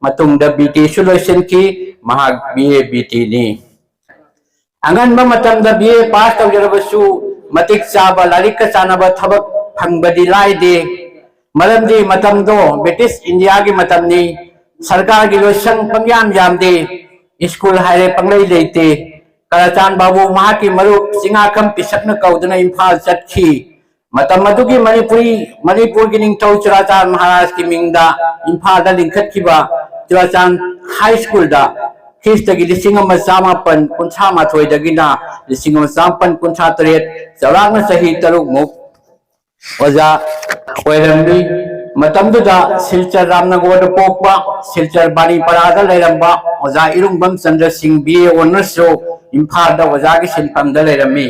ꯃꯇꯨꯡꯗ B T ꯁꯨ ꯂꯣꯏꯁꯤꯟꯈꯤ꯫ ꯃꯍꯥꯛ B A B T ꯅꯤ꯫ ꯑꯉꯟꯕ ꯃꯇꯝꯗ B A pass ꯇꯧꯖꯔꯕꯁꯨ ꯃꯇꯤꯛ ꯆꯥꯕ ꯂꯥꯏꯔꯤꯛꯀ ꯆꯥꯟꯅꯕ ꯊꯕꯛ ꯐꯪꯕꯗꯤ ꯂꯥꯏꯗꯦ꯫ ꯃꯔꯝꯗꯤ ꯃꯇꯝꯗꯣ ꯕ꯭ꯔꯤꯇꯤꯁ ꯏꯟꯗꯤꯌꯥꯒꯤ ꯃꯇꯝꯅꯤ꯫ ꯁꯔꯀꯥꯔꯒꯤ ꯂꯣꯏꯁꯪ ꯄꯪꯌꯥꯝ ꯌꯥꯝꯗꯦ꯫ ꯁ꯭ꯀꯨꯜ ꯍꯥꯏꯔꯦ ꯄꯪꯂꯩ ꯂꯩꯇꯦ꯫ ꯀꯂꯥꯆꯥꯟ ꯕꯥꯕꯨ ꯃꯍꯥꯛꯀꯤ ꯃꯔꯨꯞ ꯆꯤꯡꯉꯥꯈꯝ ꯄꯤꯁꯛꯅ ꯀꯧꯗꯨꯅ ꯏꯝꯐꯥꯜ ꯆꯠꯈꯤ꯫ ꯃꯇꯝ ꯑꯗꯨꯒꯤ ꯃꯅꯤꯄꯨꯔꯤ, ꯃꯅꯤꯄꯨꯔꯒꯤ ꯅꯤꯡꯊꯧ ꯆꯨꯔꯥꯆꯥꯟ ꯃꯍꯥꯔꯥꯖꯀꯤ ꯃꯤꯡꯗ ꯏꯝꯐꯥꯜꯗ ꯂꯤꯡꯈꯠꯈꯤꯕ ꯆꯨꯔꯥꯆꯥꯟ ꯍꯥꯏ ꯁ꯭ꯀꯨꯜꯗ ꯈ꯭ꯔꯤꯁꯇꯒꯤ ꯂꯤꯁꯤꯡ ꯑꯃ ꯆꯥꯃꯥꯄꯟ ꯀꯨꯟꯊ꯭ꯔꯥ ꯃꯥꯊꯣꯏꯗꯒꯤꯅ ꯂꯤꯁꯤꯡ ꯑꯃ ꯆꯥꯃꯥꯄꯟ ꯀꯨꯟꯊ꯭ꯔꯥ ꯇꯔꯦꯠ ꯆꯥꯎꯔꯥꯛꯅ ꯆꯍꯤ ꯇꯔꯨꯛꯃꯨꯛ ꯑꯣꯖꯥ ꯑꯣꯏꯔꯝꯃꯤ꯫ ꯃꯇꯝꯗꯨꯗ ꯁꯤꯜꯆꯔ ꯔꯥꯝꯅꯒꯔꯗ ꯄꯣꯛꯄ, ꯁꯤꯜꯆꯔ ꯕꯥꯔꯤꯄꯥꯔꯥꯗ ꯂꯩꯔꯝꯕ ꯑꯣꯖꯥ ꯏꯔꯨꯡꯕꯝ ꯆꯟꯗ꯭ꯔ ꯁꯤꯡ B A ꯑꯣꯅꯔꯁꯁꯨ ꯏꯝꯐꯥꯜꯗ ꯑꯣꯖꯥꯒꯤ ꯁꯤꯟꯐꯝꯗ ꯂꯩꯔꯝꯃꯤ꯫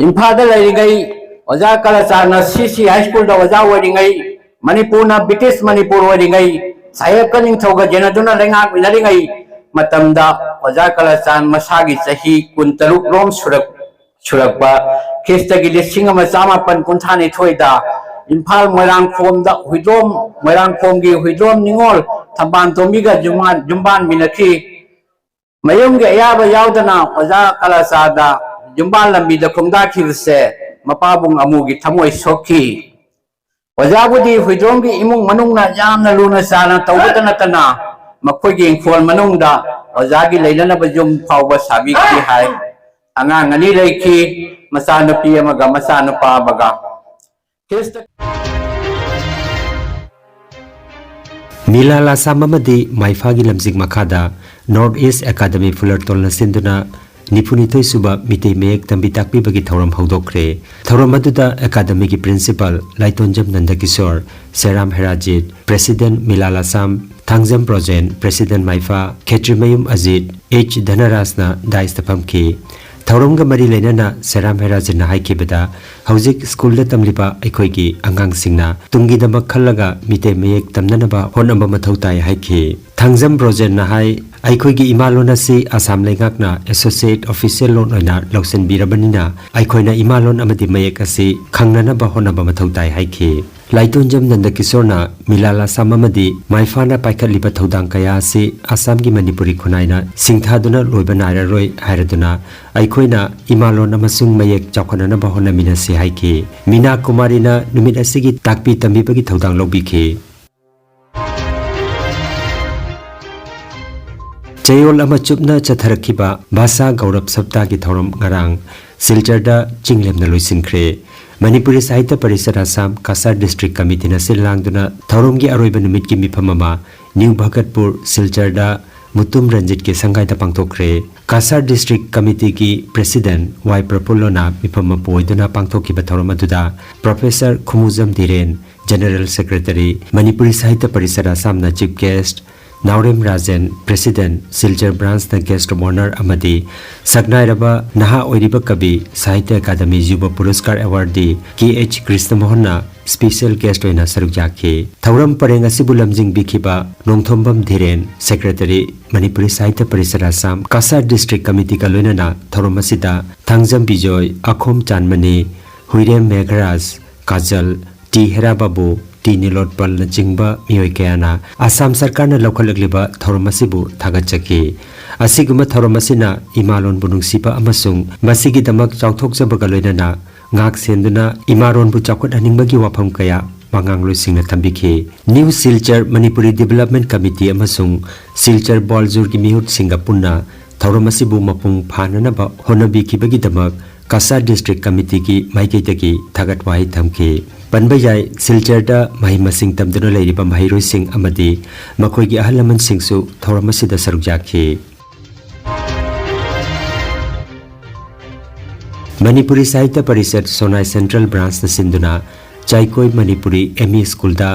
ꯏꯝꯐꯥꯜꯗ ꯂꯩꯔꯤꯉꯩ ꯑꯣꯖꯥ ꯀꯂꯥꯆꯥꯟꯅ C C ꯍꯥꯏ ꯁ꯭ꯀꯨꯜꯗ ꯑꯣꯖꯥ ꯑꯣꯏꯔꯤꯉꯩ, ꯃꯅꯤꯄꯨꯔꯅ ꯕ꯭ꯔꯤꯇꯤꯁ ꯃꯅꯤꯄꯨꯔ ꯑꯣꯏꯔꯤꯉꯩ, ꯁꯥꯍꯦꯕꯀ ꯅꯤꯡꯊꯧꯒ ꯌꯦꯟꯅꯗꯨꯅ ꯂꯩꯉꯥꯛꯃꯤꯟꯅꯔꯤꯉꯩ ꯃꯇꯝꯗ ꯑꯣꯖꯥ ꯀꯂꯥꯆꯥꯟ ꯃꯁꯥꯒꯤ ꯆꯍꯤ ꯀꯨꯟꯇꯔꯨꯛ ꯔꯣꯝ ꯁꯨꯔꯛ-, ꯁꯨꯔꯛꯄ ꯈ꯭ꯔꯤꯁꯇꯒꯤ ꯂꯤꯁꯤꯡ ꯑꯃ ꯆꯥꯃꯥꯄꯟ ꯀꯨꯟꯊ꯭ꯔꯥ ꯅꯤꯊꯣꯏꯗ ꯏꯝꯐꯥꯜ ꯃꯣꯏꯔꯥꯡꯈꯣꯝꯗ ꯍꯨꯏꯗ꯭ꯔꯣꯝ, ꯃꯣꯏꯔꯥꯡꯈꯣꯝꯒꯤ ꯍꯨꯏꯗ꯭ꯔꯣꯝ ꯅꯤꯉꯣꯜ ꯊꯝꯕꯥꯜ ꯇꯣꯝꯕꯤꯒ ꯌꯨꯝꯕꯥꯟ-, ꯌꯨꯝꯕꯥꯟꯃꯤꯟꯅꯈꯤ꯫ ꯃꯌꯨꯝꯒꯤ ꯑꯌꯥꯕ ꯌꯥꯎꯗꯅ ꯑꯣꯖꯥ ꯀꯂꯥꯆꯥꯟꯗ ꯌꯨꯝꯕꯥꯜ ꯂꯝꯕꯤꯗ ꯈꯣꯡꯗꯥꯈꯤꯕꯁꯦ ꯃꯄꯥꯕꯨꯡ ꯑꯃꯨꯒꯤ ꯊꯃꯣꯏ ꯁꯣꯛꯈꯤ꯫ ꯑꯣꯖꯥꯕꯨꯗꯤ ꯍꯨꯏꯗ꯭ꯔꯣꯝꯒꯤ ꯏꯃꯨꯡ ꯃꯅꯨꯡꯅ ꯌꯥꯝꯅ ꯂꯨꯅ ꯆꯥꯟꯅ ꯇꯧꯕꯇ ꯅꯠꯇꯅ ꯃꯈꯣꯏꯒꯤ ꯏꯪꯈꯣꯜ ꯃꯅꯨꯡꯗ ꯑꯣꯖꯥꯒꯤ ꯂꯩꯅꯅꯕ ꯌꯨꯝ ꯐꯥꯎꯕ ꯁꯥꯕꯤꯈꯤ ꯍꯥꯏ꯫ ꯑꯉꯥꯡ ꯑꯅꯤ ꯂꯩꯈꯤ, ꯃꯆꯥꯅꯨꯄꯤ ꯑꯃꯒ ꯃꯆꯥꯅꯨꯄꯥ ꯑꯃꯒ꯫ ꯈ꯭ꯔꯤꯁꯇ ꯃꯤꯂꯥ ꯂꯥꯁꯥꯝ ꯑꯃꯗꯤ ꯃꯥꯏꯐꯥꯒꯤ ꯂꯝꯖꯤꯡ ꯃꯈꯥꯗ North East Academy ꯐꯨꯂꯔꯇꯣꯜꯅ ꯁꯤꯟꯗꯨꯅ ꯅꯤꯐꯨꯅꯤꯊꯣꯏ ꯁꯨꯕ ꯃꯤꯇꯩ ꯃꯌꯦꯛ ꯇꯝꯕꯤ ꯇꯥꯛꯄꯤꯕꯒꯤ ꯊꯧꯔꯝ ꯍꯧꯗꯣꯛꯈ꯭ꯔꯦ꯫ ꯊꯧꯔꯝ ꯑꯗꯨꯗ ꯑꯦꯀꯥꯗꯃꯤꯒꯤ principal ꯂꯥꯏꯇꯣꯟꯖꯝ ꯅꯟꯗꯀꯤꯁꯣꯔ, ꯁꯦꯔꯥꯝ ꯍꯦꯔꯥꯖꯤꯠ, president ꯃꯤꯂꯥ ꯂꯥꯁꯥꯝ, Thangjam Brojen, president ꯃꯥꯏꯐꯥ, ꯈꯦꯇ꯭ꯔꯤꯃꯌꯨꯝ ꯑꯖꯤꯠ, ꯑꯩꯆ ꯙꯅꯔꯥꯖꯅ ꯗꯥꯏꯁꯇ ꯐꯝꯈꯤ꯫ ꯊꯧꯔꯝꯒ ꯃꯔꯤ ꯂꯩꯅꯅ ꯁꯦꯔꯥꯝ ꯍꯦꯔꯥꯖꯤꯠꯅ ꯍꯥꯏꯈꯤꯕꯗ, ꯍꯧꯖꯤꯛ ꯁ꯭ꯀꯨꯜꯗ ꯇꯝꯂꯤꯕ ꯑꯩꯈꯣꯏꯒꯤ ꯑꯉꯥꯡꯁꯤꯡꯅ ꯇꯨꯡꯒꯤꯗꯃꯛ ꯈꯜꯂꯒ ꯃꯤꯇꯩ ꯃꯌꯦꯛ ꯇꯝꯅꯅꯕ ꯍꯣꯠꯅꯕ ꯃꯊꯧ ꯇꯥꯏ ꯍꯥꯏꯈꯤ꯫ ꯊꯥꯡꯖꯝ ꯕ꯭ꯔꯣꯖꯦꯟꯅ ꯍꯥꯏ, ꯑꯩꯈꯣꯏꯒꯤ ꯏꯃꯥ ꯂꯣꯟ ꯑꯁꯤ ꯑꯁꯥꯝ ꯂꯩꯉꯥꯛꯅ ꯑꯦꯁꯣꯁꯤꯌꯦꯠ ꯑꯣꯐꯤꯁꯤꯌꯦꯜ ꯂꯣꯟ ꯑꯣꯏꯅ ꯂꯧꯁꯤꯟꯕꯤꯔꯕꯅꯤꯅ, ꯑꯩꯈꯣꯏꯅ ꯏꯃꯥ ꯂꯣꯟ ꯑꯃꯗꯤ ꯃꯌꯦꯛ ꯑꯁꯤ ꯈꯪꯅꯅꯕ ꯍꯣꯠꯅꯕ ꯃꯊꯧ ꯇꯥꯏ ꯍꯥꯏꯈꯤ꯫ ꯂꯥꯏꯇꯣꯟꯖꯝ ꯅꯟꯗꯀꯤꯁꯣꯔꯅ ꯃꯤꯂꯥ ꯂꯥꯁꯥꯝ ꯑꯃꯗꯤ ꯃꯥꯏꯐꯥꯅ ꯄꯥꯏꯈꯠꯂꯤꯕ ꯊꯧꯗꯥꯡ ꯀꯌꯥ ꯑꯁꯤ ꯑꯁꯥꯝꯒꯤ ꯃꯅꯤꯄꯨꯔꯤ ꯈꯨꯟꯅꯥꯏꯅ ꯁꯤꯡꯊꯥꯗꯨꯅ ꯂꯣꯏꯕ ꯅꯥꯏꯔꯔꯣꯏ ꯍꯥꯏꯔꯗꯨꯅ, ꯑꯩꯈꯣꯏꯅ ꯏꯃꯥ ꯂꯣꯟ ꯑꯃꯁꯨꯡ ꯃꯌꯦꯛ ꯆꯥꯎꯈꯠꯅꯅꯕ ꯍꯣꯠꯅꯃꯤꯟꯅꯁꯤ ꯍꯥꯏꯈꯤ꯫ ꯃꯤꯅꯥ ꯀꯨꯃꯥꯔꯤꯅ ꯅꯨꯃꯤꯠ ꯑꯁꯤꯒꯤ ꯇꯥꯛꯄꯤ ꯇꯝꯕꯤꯕꯒꯤ ꯊꯧꯗꯥꯡ ꯂꯧꯕꯤꯈꯤ꯫ ꯆꯌꯣꯜ ꯑꯃ ꯆꯨꯞꯅ ꯆꯠꯊꯔꯛꯈꯤꯕ ꯚꯥꯁꯥ ꯒꯧꯔꯕ ꯁꯞꯇꯥꯒꯤ ꯊꯧꯔꯝ ꯉꯔꯥꯡ ꯁꯤꯜꯆꯔꯗ ꯆꯤꯡꯂꯦꯝꯅ ꯂꯣꯏꯁꯤꯟꯈ꯭ꯔꯦ꯫ ꯃꯅꯤꯄꯨꯔꯤ ꯁꯥꯍꯤꯇ꯭ꯌ ꯄꯔꯤꯁꯠ ꯑꯁꯥꯝ ꯀꯁꯥꯔ ꯗꯤꯁꯇ꯭ꯔꯤꯛ ꯀꯃꯤꯇꯤꯅ ꯁꯤꯜ ꯂꯥꯡꯗꯨꯅ ꯊꯧꯔꯝꯒꯤ ꯑꯔꯣꯏꯕ ꯅꯨꯃꯤꯠꯀꯤ ꯃꯤꯐꯝ ꯑꯃ ꯅ꯭ꯌꯨ ꯚꯒꯠꯄꯨꯔ ꯁꯤꯜꯆꯔꯗ ꯃꯨꯇꯨꯝ ꯔꯟꯖꯤꯠꯀꯤ ꯁꯪꯒꯥꯏꯗ ꯄꯥꯡꯊꯣꯛꯈ꯭ꯔꯦ꯫ ꯀꯁꯥꯔ ꯗꯤꯁꯇ꯭ꯔꯤꯛ ꯀꯃꯤꯇꯤꯒꯤ ꯄ꯭ꯔꯦꯁꯤꯗꯦꯟꯠ ꯋꯥꯏ ꯄ꯭ꯔꯐꯨꯜꯂꯣꯅ ꯃꯤꯐꯝ ꯃꯄꯨ ꯑꯣꯏꯗꯨꯅ ꯄꯥꯡꯊꯣꯛꯈꯤꯕ ꯊꯧꯔꯝ ꯑꯗꯨꯗ professor Khumujam Dhiren, general secretary, Manipuri Sahitya Parishad ꯑꯁꯥꯝꯅ chief guest, Naorem Rajen, president, Silchar ꯕ꯭ꯔꯥꯟꯆꯅ ꯒꯦꯁ꯭ꯠ ꯑꯣꯐ ꯑꯣꯅꯔ ꯑꯃꯗꯤ ꯁꯛꯅꯥꯏꯔꯕ ꯅꯍꯥ ꯑꯣꯏꯔꯤꯕ ꯀꯕꯤ, Sahitya Akademi Yuva Puraskar awardee K H ꯀ꯭ꯔꯤꯁꯅꯃꯣꯍꯟꯅ ꯁ꯭ꯄꯦꯁꯤꯌꯦꯜ ꯒꯦꯁ꯭ꯠ ꯑꯣꯏꯅ ꯁꯔꯨꯛ ꯌꯥꯈꯤ꯫ ꯊꯧꯔꯝ ꯄꯔꯦꯡ ꯑꯁꯤꯕꯨ ꯂꯝꯖꯤꯡꯕꯤꯈꯤꯕ ꯅꯣꯡꯊꯣꯝꯕꯝ ꯙꯤꯔꯦꯟ, ꯁꯦꯀ꯭ꯔꯦꯇꯔꯤ, ꯃꯅꯤꯄꯨꯔꯤ ꯁꯥꯍꯤꯇ꯭ꯌ ꯄꯔꯤꯁꯠ ꯑꯁꯥꯝ, ꯀꯁꯥꯔ ꯗꯤꯁꯇ꯭ꯔꯤꯛ ꯀꯃꯤꯇꯤꯒ ꯂꯣꯏꯅꯅ ꯊꯧꯔꯝ ꯑꯁꯤꯗ ꯊꯥꯡꯖꯝ ꯕꯤꯖꯣꯏ, ꯑꯈꯣꯝ ꯆꯥꯟꯃꯅꯤ, ꯍꯨꯏꯔꯦꯝ ꯃꯦꯘꯔꯥꯖ, ꯀꯥꯖꯜ, ꯇꯤ ꯍꯦꯔꯥꯕꯥꯕꯨ, ꯇꯤ ꯅꯤꯂꯣꯠꯄꯜꯅꯆꯤꯡꯕ ꯃꯤꯑꯣꯏ ꯀꯌꯥꯅ ꯑꯁꯥꯝ ꯁꯔꯀꯥꯔꯅ ꯂꯧꯈꯠꯂꯛꯂꯤꯕ ꯊꯧꯔꯝ ꯑꯁꯤꯕꯨ ꯊꯥꯒꯠꯆꯈꯤ꯫ ꯑꯁꯤꯒꯨꯝꯕ ꯊꯧꯔꯝ ꯑꯁꯤꯅ ꯏꯃꯥꯂꯣꯟꯕꯨ ꯅꯨꯡꯁꯤꯕ ꯑꯃꯁꯨꯡ ꯃꯁꯤꯒꯤꯗꯃꯛ ꯆꯥꯎꯊꯣꯛꯆꯕꯒ ꯂꯣꯏꯅꯅ ꯉꯥꯛ ꯁꯦꯟꯗꯨꯅ ꯏꯃꯥꯂꯣꯟꯕꯨ ꯆꯥꯎꯈꯠꯍꯟꯅꯤꯡꯕꯒꯤ ꯋꯥꯐꯝ ꯀꯌꯥ ꯋꯥꯉꯥꯡꯂꯣꯏꯁꯤꯡꯅ ꯊꯝꯕꯤꯈꯤ꯫ New Silchar Manipuri development committee ꯑꯃꯁꯨꯡ ꯁꯤꯜꯆꯔ ꯕꯣꯜꯖꯨꯔꯒꯤ ꯃꯤꯍꯨꯠꯁꯤꯡꯒ ꯄꯨꯟꯅ ꯊꯧꯔꯝ ꯑꯁꯤꯕꯨ ꯃꯄꯨꯡ ꯐꯥꯅꯅꯕ ꯍꯣꯠꯅꯕꯤꯈꯤꯕꯒꯤꯗꯃꯛ ꯀꯁꯥꯔ ꯗꯤꯁꯇ꯭ꯔꯤꯛ ꯀꯃꯤꯇꯤꯒꯤ ꯃꯥꯏꯀꯩꯗꯒꯤ ꯊꯥꯒꯠ ꯋꯥꯍꯩ ꯊꯝꯈꯤ꯫ ꯄꯟꯕ ꯌꯥꯏ, ꯁꯤꯜꯆꯔꯗ ꯃꯍꯩ ꯃꯁꯤꯡ ꯇꯝꯗꯨꯅ ꯂꯩꯔꯤꯕ ꯃꯍꯩꯔꯣꯏꯁꯤꯡ ꯑꯃꯗꯤ ꯃꯈꯣꯏꯒꯤ ꯑꯍꯜ ꯂꯃꯟꯁꯤꯡꯁꯨ ꯊꯧꯔꯝ ꯑꯁꯤꯗ ꯁꯔꯨꯛ ꯌꯥꯈꯤ꯫ ꯃꯅꯤꯄꯨꯔꯤ ꯁꯥꯍꯤꯇ꯭ꯌ ꯄꯔꯤꯁꯠ ꯁꯣꯅꯥꯏ ꯁꯦꯟꯇ꯭ꯔꯦꯜ ꯕ꯭ꯔꯥꯟꯁꯅ ꯁꯤꯟꯗꯨꯅ ꯆꯥꯏꯀꯣꯏ ꯃꯅꯤꯄꯨꯔꯤ ꯑꯦꯝ ꯏ ꯁ꯭ꯀꯨꯜꯗ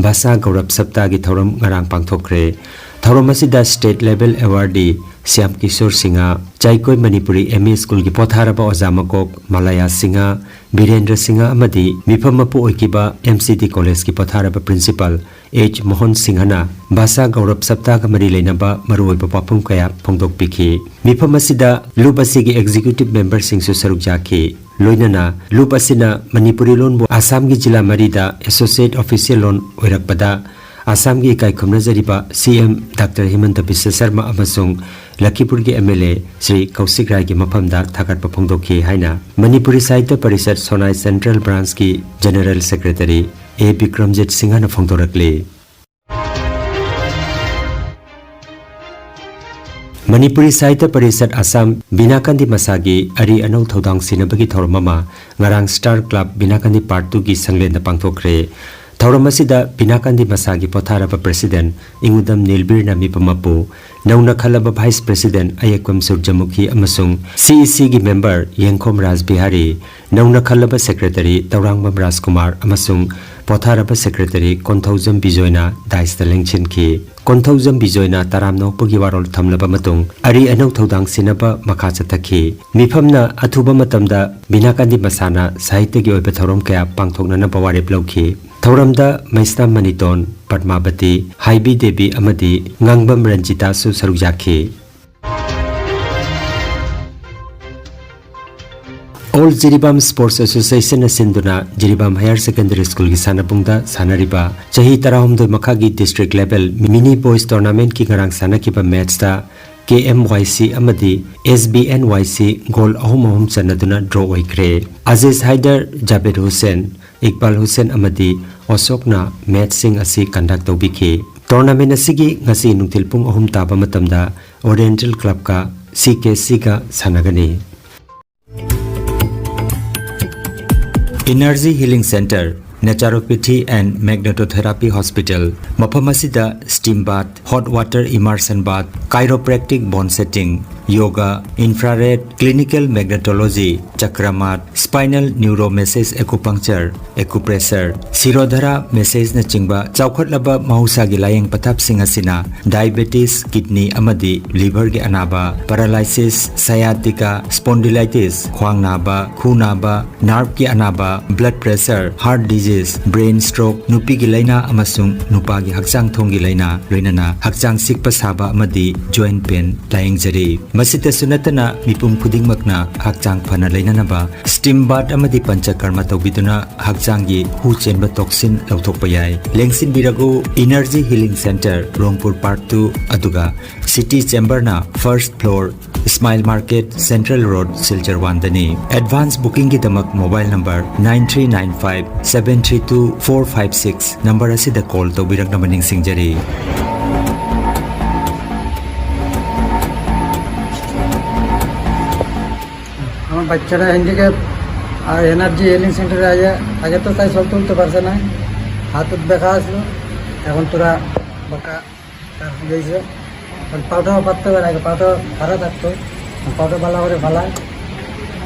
ꯚꯥꯁꯥ ꯒꯧꯔꯕ ꯁꯞꯇꯥꯒꯤ ꯊꯧꯔꯝ ꯉꯔꯥꯡ ꯄꯥꯡꯊꯣꯛꯈ꯭ꯔꯦ꯫ ꯊꯧꯔꯝ ꯑꯁꯤꯗ state level awardee Shyam Kishore Singh, ꯆꯥꯏꯀꯣꯏ ꯃꯅꯤꯄꯨꯔꯤ ꯑꯦꯝ ꯏ ꯁ꯭ꯀꯨꯜꯒꯤ ꯄꯣꯊꯥꯔꯕ ꯑꯣꯖꯥ ꯃꯀꯣꯛ ꯃꯂꯥꯌꯥ ꯁꯤꯡꯍ, ꯕꯤꯔꯦꯟꯗ꯭ꯔ ꯁꯤꯡꯍ ꯑꯃꯗꯤ ꯃꯤꯐꯝ ꯃꯄꯨ ꯑꯣꯏꯈꯤꯕ ꯑꯦꯝ ꯁꯤ ꯗꯤ ꯀꯣꯂꯦꯖꯀꯤ ꯄꯣꯊꯥꯔꯕ ꯄ꯭ꯔꯤꯟꯁꯤꯄꯥꯜ ꯑꯦꯆ ꯃꯣꯍꯟ ꯁꯤꯡꯍꯅ ꯚꯥꯁꯥ ꯒꯧꯔꯕ ꯁꯞꯇꯥꯒ ꯃꯔꯤ ꯂꯩꯅꯕ ꯃꯔꯨꯑꯣꯏꯕ ꯋꯥꯐꯝ ꯀꯌꯥ ꯐꯣꯡꯗꯣꯛꯄꯤꯈꯤ꯫ ꯃꯤꯐꯝ ꯑꯁꯤꯗ ꯂꯨꯞ ꯑꯁꯤꯒꯤ ꯑꯦꯛꯖꯤꯀ꯭ꯌꯨꯇꯤꯚ ꯃꯦꯝꯕꯔꯁꯤꯡꯁꯨ ꯁꯔꯨꯛ ꯌꯥꯈꯤ꯫ ꯂꯣꯏꯅꯅ ꯂꯨꯞ ꯑꯁꯤꯅ ꯃꯅꯤꯄꯨꯔꯤ ꯂꯣꯟꯕꯨ ꯑꯁꯥꯝꯒꯤ ꯖꯤꯂꯥ ꯃꯔꯤꯗ ꯑꯦꯁꯣꯁꯤꯌꯦꯠ ꯑꯣꯐꯤꯁꯤꯌꯦꯜ ꯂꯣꯟ ꯑꯣꯏꯔꯛꯄꯗ ꯑꯁꯥꯝꯒꯤ ꯏꯀꯥꯏ ꯈꯨꯝꯅꯖꯔꯤꯕ C M doctor Himanta Biswa Sarma ꯑꯃꯁꯨꯡ ꯂꯈꯤꯄꯨꯔꯒꯤ M L A Shri Kaushik ꯔꯥꯏꯒꯤ ꯃꯐꯝꯗ ꯊꯥꯒꯠꯄ ꯐꯣꯡꯗꯣꯛꯈꯤ ꯍꯥꯏꯅ ꯃꯅꯤꯄꯨꯔꯤ ꯁꯥꯍꯤꯇ꯭ꯌ ꯄꯔꯤꯁꯠ ꯁꯣꯅꯥꯏ ꯁꯦꯟꯇ꯭ꯔꯦꯜ ꯕ꯭ꯔꯥꯟꯁꯀꯤ ꯖꯦꯅꯔꯦꯜ ꯁꯦꯀ꯭ꯔꯦꯇꯔꯤ ꯑꯦ ꯕꯤꯀ꯭ꯔꯝꯖꯤꯠ ꯁꯤꯡꯍꯅ ꯐꯣꯡꯗꯣꯔꯛꯂꯤ꯫ ꯃꯅꯤꯄꯨꯔꯤ ꯁꯥꯍꯤꯇ꯭ꯌ ꯄꯔꯤꯁꯠ ꯑꯁꯥꯝ ꯕꯤꯅꯥꯀꯥꯟꯗꯤ ꯃꯁꯥꯒꯤ ꯑꯔꯤ ꯑꯅꯧ ꯊꯧꯗꯥꯡ ꯁꯤꯟꯅꯕꯒꯤ ꯊꯧꯔꯝ ꯑꯃ ꯉꯔꯥꯡ ꯁ꯭ꯇꯥꯔ ꯀ꯭ꯂꯕ ꯕꯤꯅꯥꯀꯥꯟꯗꯤ ꯄꯥꯔꯠ ꯇꯨꯒꯤ ꯁꯪꯂꯦꯟꯗ ꯄꯥꯡꯊꯣꯛꯈ꯭ꯔꯦ꯫ ꯊꯧꯔꯝ ꯑꯁꯤꯗ ꯕꯤꯅꯥꯀꯥꯟꯗꯤ ꯃꯁꯥꯒꯤ ꯄꯣꯊꯥꯔꯕ ꯄ꯭ꯔꯁꯤꯗꯦꯟ ꯏꯪꯉꯨꯗꯝ ꯅꯤꯜꯕꯤꯔꯅ ꯃꯤꯐꯝ ꯃꯄꯨ, ꯅꯧꯅ ꯈꯜꯂꯕ ꯚꯥꯏꯁ ꯄ꯭ꯔꯁꯤꯗꯦꯟ ꯑꯌꯦꯛꯄꯝ ꯁꯨꯔꯖꯃꯨꯈꯤ ꯑꯃꯁꯨꯡ ꯁꯤ ꯏ ꯁꯤꯒꯤ ꯃꯦꯝꯕꯔ ꯌꯦꯡꯈꯣꯝ ꯔꯥꯖ ꯕꯤꯍꯥꯔꯤ, ꯅꯧꯅ ꯈꯜꯂꯕ ꯁꯦꯀ꯭ꯔꯦꯇꯔꯤ ꯇꯧꯔꯥꯡꯕꯝ ꯔꯥꯖꯀꯨꯃꯥꯔ ꯑꯃꯁꯨꯡ ꯄꯣꯊꯥꯔꯕ ꯁꯦꯀ꯭ꯔꯦꯇꯔꯤ ꯀꯣꯟꯊꯧꯖꯝ ꯕꯤꯖꯣꯏꯅ ꯗꯥꯏꯁꯇ ꯂꯦꯡꯁꯤꯟꯈꯤ꯫ ꯀꯣꯟꯊꯧꯖꯝ ꯕꯤꯖꯣꯏꯅ ꯇꯔꯥꯝꯅ ꯑꯣꯛꯄꯒꯤ ꯋꯥꯔꯣꯜ ꯊꯝꯂꯕ ꯃꯇꯨꯡ ꯑꯔꯤ ꯑꯅꯧ ꯊꯧꯗꯥꯡ ꯁꯤꯟꯅꯕ ꯃꯈꯥ ꯆꯠꯊꯈꯤ꯫ ꯃꯤꯐꯝꯅ ꯑꯊꯨꯕ ꯃꯇꯝꯗ ꯕꯤꯅꯥꯀꯥꯟꯗꯤ ꯃꯁꯥꯅ ꯁꯥꯍꯤꯇ꯭ꯌꯒꯤ ꯑꯣꯏꯕ ꯊꯧꯔꯝ ꯀꯌꯥ ꯄꯥꯡꯊꯣꯛꯅꯅꯕ ꯋꯥꯔꯦꯞ ꯂꯧꯈꯤ꯫ ꯊꯧꯔꯝꯗ ꯃꯩꯁꯅꯥꯝ ꯃꯅꯤꯇꯣꯟ, ꯄꯗꯃꯥꯕꯇꯤ, ꯍꯥꯏꯕꯤ ꯗꯦꯕꯤ ꯑꯃꯗꯤ ꯉꯥꯡꯕꯝ ꯔꯟꯖꯤꯇꯥꯁꯨ ꯁꯔꯨꯛ ꯌꯥꯈꯤ꯫ ꯑꯣꯜ ꯖꯤꯔꯤꯕꯥꯝ ꯁ꯭ꯄꯣꯔꯠꯁ ꯑꯦꯁꯣꯁꯤꯌꯦꯁꯟꯅ ꯁꯤꯟꯗꯨꯅ ꯖꯤꯔꯤꯕꯥꯝ ꯍꯥꯌꯔ ꯁꯦꯀꯦꯟꯗꯔꯤ ꯁ꯭ꯀꯨꯜꯒꯤ ꯁꯥꯟꯅꯕꯨꯡꯗ ꯁꯥꯟꯅꯔꯤꯕ ꯆꯍꯤ ꯇꯔꯥꯍꯨꯝꯗꯣꯏ ꯃꯈꯥꯒꯤ ꯗꯤꯁꯇ꯭ꯔꯤꯛ ꯂꯦꯚꯦꯜ ꯃꯤꯅꯤ ꯕꯣꯏꯁ ꯇꯣꯔꯅꯥꯃꯦꯟꯠꯀꯤ ꯉꯔꯥꯡ ꯁꯥꯟꯅꯈꯤꯕ ꯃꯦꯠꯆꯇ ꯀꯦ ꯑꯦꯝ ꯋꯥꯏ ꯁꯤ ꯑꯃꯗꯤ ꯑꯦꯁ ꯕꯤ ꯑꯦꯟ ꯋꯥꯏ ꯁꯤ ꯒꯣꯜ ꯑꯍꯨꯝ ꯑꯍꯨꯝ ꯆꯟꯅꯗꯨꯅ ꯗ꯭ꯔꯣ ꯑꯣꯏꯈ꯭ꯔꯦ꯫ ꯑꯖꯤꯖ ꯍꯥꯏꯗꯔ, ꯖꯥꯕꯦꯗ ꯍꯨꯁꯦꯟ, ꯏꯛꯕꯥꯜ ꯍꯨꯁꯦꯟ ꯑꯃꯗꯤ ꯑꯣꯁꯣꯛꯅ ꯃꯦꯆꯁꯤꯡ ꯑꯁꯤ ꯀꯟꯗꯛ ꯇꯧꯕꯤꯈꯤ꯫ ꯇꯣꯔꯅꯥꯃꯦꯟ ꯑꯁꯤꯒꯤ ꯉꯁꯤ ꯅꯨꯡꯊꯤꯜ ꯄꯨꯡ ꯑꯍꯨꯝ ꯇꯥꯕ ꯃꯇꯝꯗ ꯑꯣꯔꯤꯌꯦꯟꯇꯦꯜ ꯀ꯭ꯂꯕꯀ ꯁꯤ ꯀꯦ ꯁꯤꯒ ꯁꯥꯟꯅꯒꯅꯤ꯫ Energy Healing Center, Naturopathy and Magnetotherapy Hospital, ꯃꯐꯝ ꯑꯁꯤꯗ steam bath, hot water immersion bath, chiropractic bone setting, yoga, infrared, clinical magnetology, chakra mat, spinal neuromassage acupuncture, acupressure, Shirodhara massage ꯅꯆꯤꯡꯕ ꯆꯥꯎꯈꯠꯂꯕ ꯃꯍꯧꯁꯥꯒꯤ ꯂꯥꯌꯦꯡ ꯄꯊꯥꯞꯁꯤꯡ ꯑꯁꯤꯅ diabetes, kidney ꯑꯃꯗꯤ liver ꯒꯤ ꯑꯅꯥꯕ, paralysis, sciatica, spondylitis, ꯈ꯭ꯋꯥꯡ ꯅꯥꯕ, ꯈꯨ ꯅꯥꯕ, nerve ꯀꯤ ꯑꯅꯥꯕ, blood pressure, heart disease, brain stroke, ꯅꯨꯄꯤꯒꯤ ꯂꯥꯏꯅꯥ ꯑꯃꯁꯨꯡ ꯅꯨꯄꯥꯒꯤ ꯍꯛꯆꯥꯡ ꯊꯣꯡꯒꯤ ꯂꯥꯏꯅꯥ, ꯂꯣꯏꯅꯅ ꯍꯛꯆꯥꯡ ꯆꯤꯛꯄ ꯁꯥꯕ ꯑꯃꯗꯤ joint pain ꯂꯥꯌꯦꯡꯖꯔꯤ꯫ ꯃꯁꯤꯇꯁꯨ ꯅꯠꯇꯅ ꯃꯤꯄꯨꯝ ꯈꯨꯗꯤꯡꯃꯛꯅ ꯍꯛꯆꯥꯡ ꯐꯅ ꯂꯩꯅꯅꯕ steam bath ꯑꯃꯗꯤ ꯄꯟꯆꯀꯔꯃ ꯇꯧꯕꯤꯗꯨꯅ ꯍꯛꯆꯥꯡꯒꯤ ꯍꯨ ꯆꯦꯟꯕ toxin ꯂꯧꯊꯣꯛꯄ ꯌꯥꯏ꯫ ꯂꯦꯡꯁꯤꯟꯕꯤꯔꯒꯨ, Energy Healing Center, ꯔꯣꯡꯄꯨꯔ Park two, ꯑꯗꯨꯒ City Chamber ꯅ first floor, Smile Market, Central Road, Silchar one ꯗꯅꯤ꯫ Advance booking ꯒꯤꯗꯃꯛ mobile number nine three nine five seven three two four five six number ꯑꯁꯤꯗ call ꯇꯧꯕꯤꯔꯛꯅꯕ ꯅꯤꯡꯁꯤꯡꯖꯔꯤ꯫ আমার বাচ্চাটা handicap, আর energy healing সেন্টারে আগে আগে তো তাই চলতে উঠতে পারছে না, হাতত বেকা আসলো, এখন তোরা বাঁকা তার হয়ে গেছে। আর পাউটাও পাততে পারে, আগে পাউটা খারাপ থাকতো, পাউটা ভালো করে ফালায়,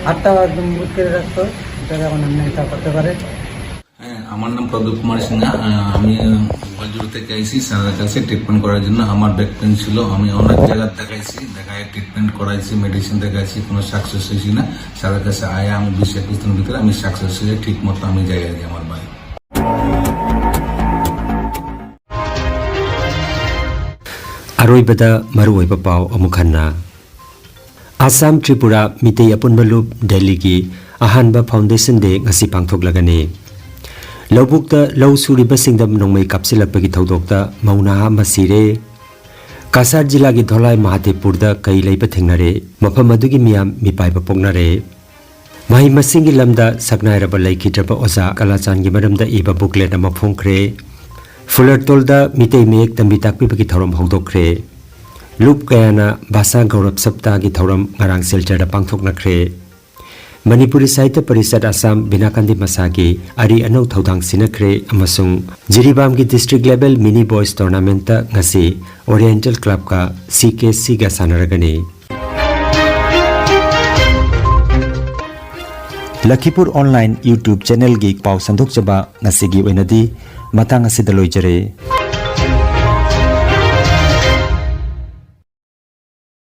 হাতটাও একদম বুট করে রাখতো, এটা এখন এমনি এটা করতে পারে। হ্যাঁ, আমার নাম প্রদীপ কুমার সিনহা। আহ, আমি গোয়ালজুড়ি থেকে আইছি স্যারের কাছে ট্রিটমেন্ট করার জন্য। আমার ব্যাক পেন ছিল, আমি অনেক জায়গায় দেখাইছি, দেখায় ট্রিটমেন্ট করাইছি, মেডিসিন দেখাইছি, কোনো সাকসেস হয়েছি না। স্যারের কাছে আয়া আমি বিশ একুশ দিনের ভিতরে আমি সাকসেস হয়ে ঠিক মতো আমি যাই আর কি আমার বাড়ি। ꯑꯔꯣꯏꯕꯗ ꯃꯔꯨꯑꯣꯏꯕ ꯄꯥꯎ ꯑꯃꯨꯛ ꯍꯟꯅ꯫ ꯑꯁꯥꯝ ꯇ꯭ꯔꯤꯄꯨꯔꯥ ꯃꯤꯇꯩ ꯑꯄꯨꯟꯕ ꯂꯨꯞ ꯗꯦꯜꯂꯤꯒꯤ ꯑꯍꯥꯟꯕ ꯐꯥꯎꯟꯗꯦꯁꯟ ꯗꯦ ꯉꯁꯤ ꯄꯥꯡꯊꯣꯛꯂꯒꯅꯤ꯫ ꯂꯧꯕꯨꯛꯇ ꯂꯧ ꯁꯨꯔꯤꯕꯁꯤꯡꯗ ꯅꯣꯡꯃꯩ ꯀꯥꯞꯁꯤꯜꯂꯛꯄꯒꯤ ꯊꯧꯗꯣꯛꯇ ꯃꯧ ꯅꯍꯥ ꯑꯃ ꯁꯤꯔꯦ꯫ ꯀꯁꯥꯔ ꯖꯤꯂꯥꯒꯤ ꯙꯣꯂꯥꯏ ꯃꯍꯥꯗꯦꯕꯄꯨꯔꯗ ꯀꯩ ꯂꯩꯕ ꯊꯦꯡꯅꯔꯦ꯫ ꯃꯐꯝ ꯑꯗꯨꯒꯤ ꯃꯤꯌꯥꯝ ꯃꯤꯄꯥꯏꯕ ꯄꯣꯛꯅꯔꯦ꯫ ꯃꯍꯩ ꯃꯁꯤꯡꯒꯤ ꯂꯝꯗ ꯁꯛꯅꯥꯏꯔꯕ ꯂꯩꯈꯤꯗ꯭ꯔꯕ ꯑꯣꯖꯥ ꯀꯂꯥꯆꯥꯟꯒꯤ ꯃꯔꯝꯗ ꯏꯕ booklet ꯑꯃ ꯐꯣꯡꯈ꯭ꯔꯦ꯫ ꯐꯨꯂꯔꯇꯣꯜꯗ ꯃꯤꯇꯩ ꯃꯌꯦꯛ ꯇꯝꯕꯤ ꯇꯥꯛꯄꯤꯕꯒꯤ ꯊꯧꯔꯝ ꯍꯧꯗꯣꯛꯈ꯭ꯔꯦ꯫ ꯂꯨꯞ ꯀꯌꯥꯅ ꯚꯥꯁꯥ ꯒꯧꯔꯕ ꯁꯞꯇꯥꯒꯤ ꯊꯧꯔꯝ ꯉꯔꯥꯡ ꯁꯤꯜꯆꯔꯗ ꯄꯥꯡꯊꯣꯛꯅꯈ꯭ꯔꯦ꯫ ꯃꯅꯤꯄꯨꯔꯤ ꯁꯥꯍꯤꯇ꯭ꯌ ꯄꯔꯤꯁꯠ ꯑꯁꯥꯝ ꯕꯤꯅꯥꯀꯥꯟꯗꯤ ꯃꯁꯥꯒꯤ ꯑꯔꯤ ꯑꯅꯧ ꯊꯧꯗꯥꯡ ꯁꯤꯟꯅꯈ꯭ꯔꯦ ꯑꯃꯁꯨꯡ ꯖꯤꯔꯤꯕꯥꯝꯒꯤ district level mini boys tournamentꯇ ꯉꯁꯤ Oriental Clubꯀ CKCꯒ ꯁꯥꯟꯅꯔꯒꯅꯤ꯫ ꯂꯈꯤꯄꯨꯔ online YouTube channelꯒꯤ ꯄꯥꯎ ꯁꯟꯗꯣꯛꯆꯕ ꯉꯁꯤꯒꯤ ꯑꯣꯏꯅꯗꯤ ꯃꯇꯥꯡ ꯑꯁꯤꯗ ꯂꯣꯏꯖꯔꯦ꯫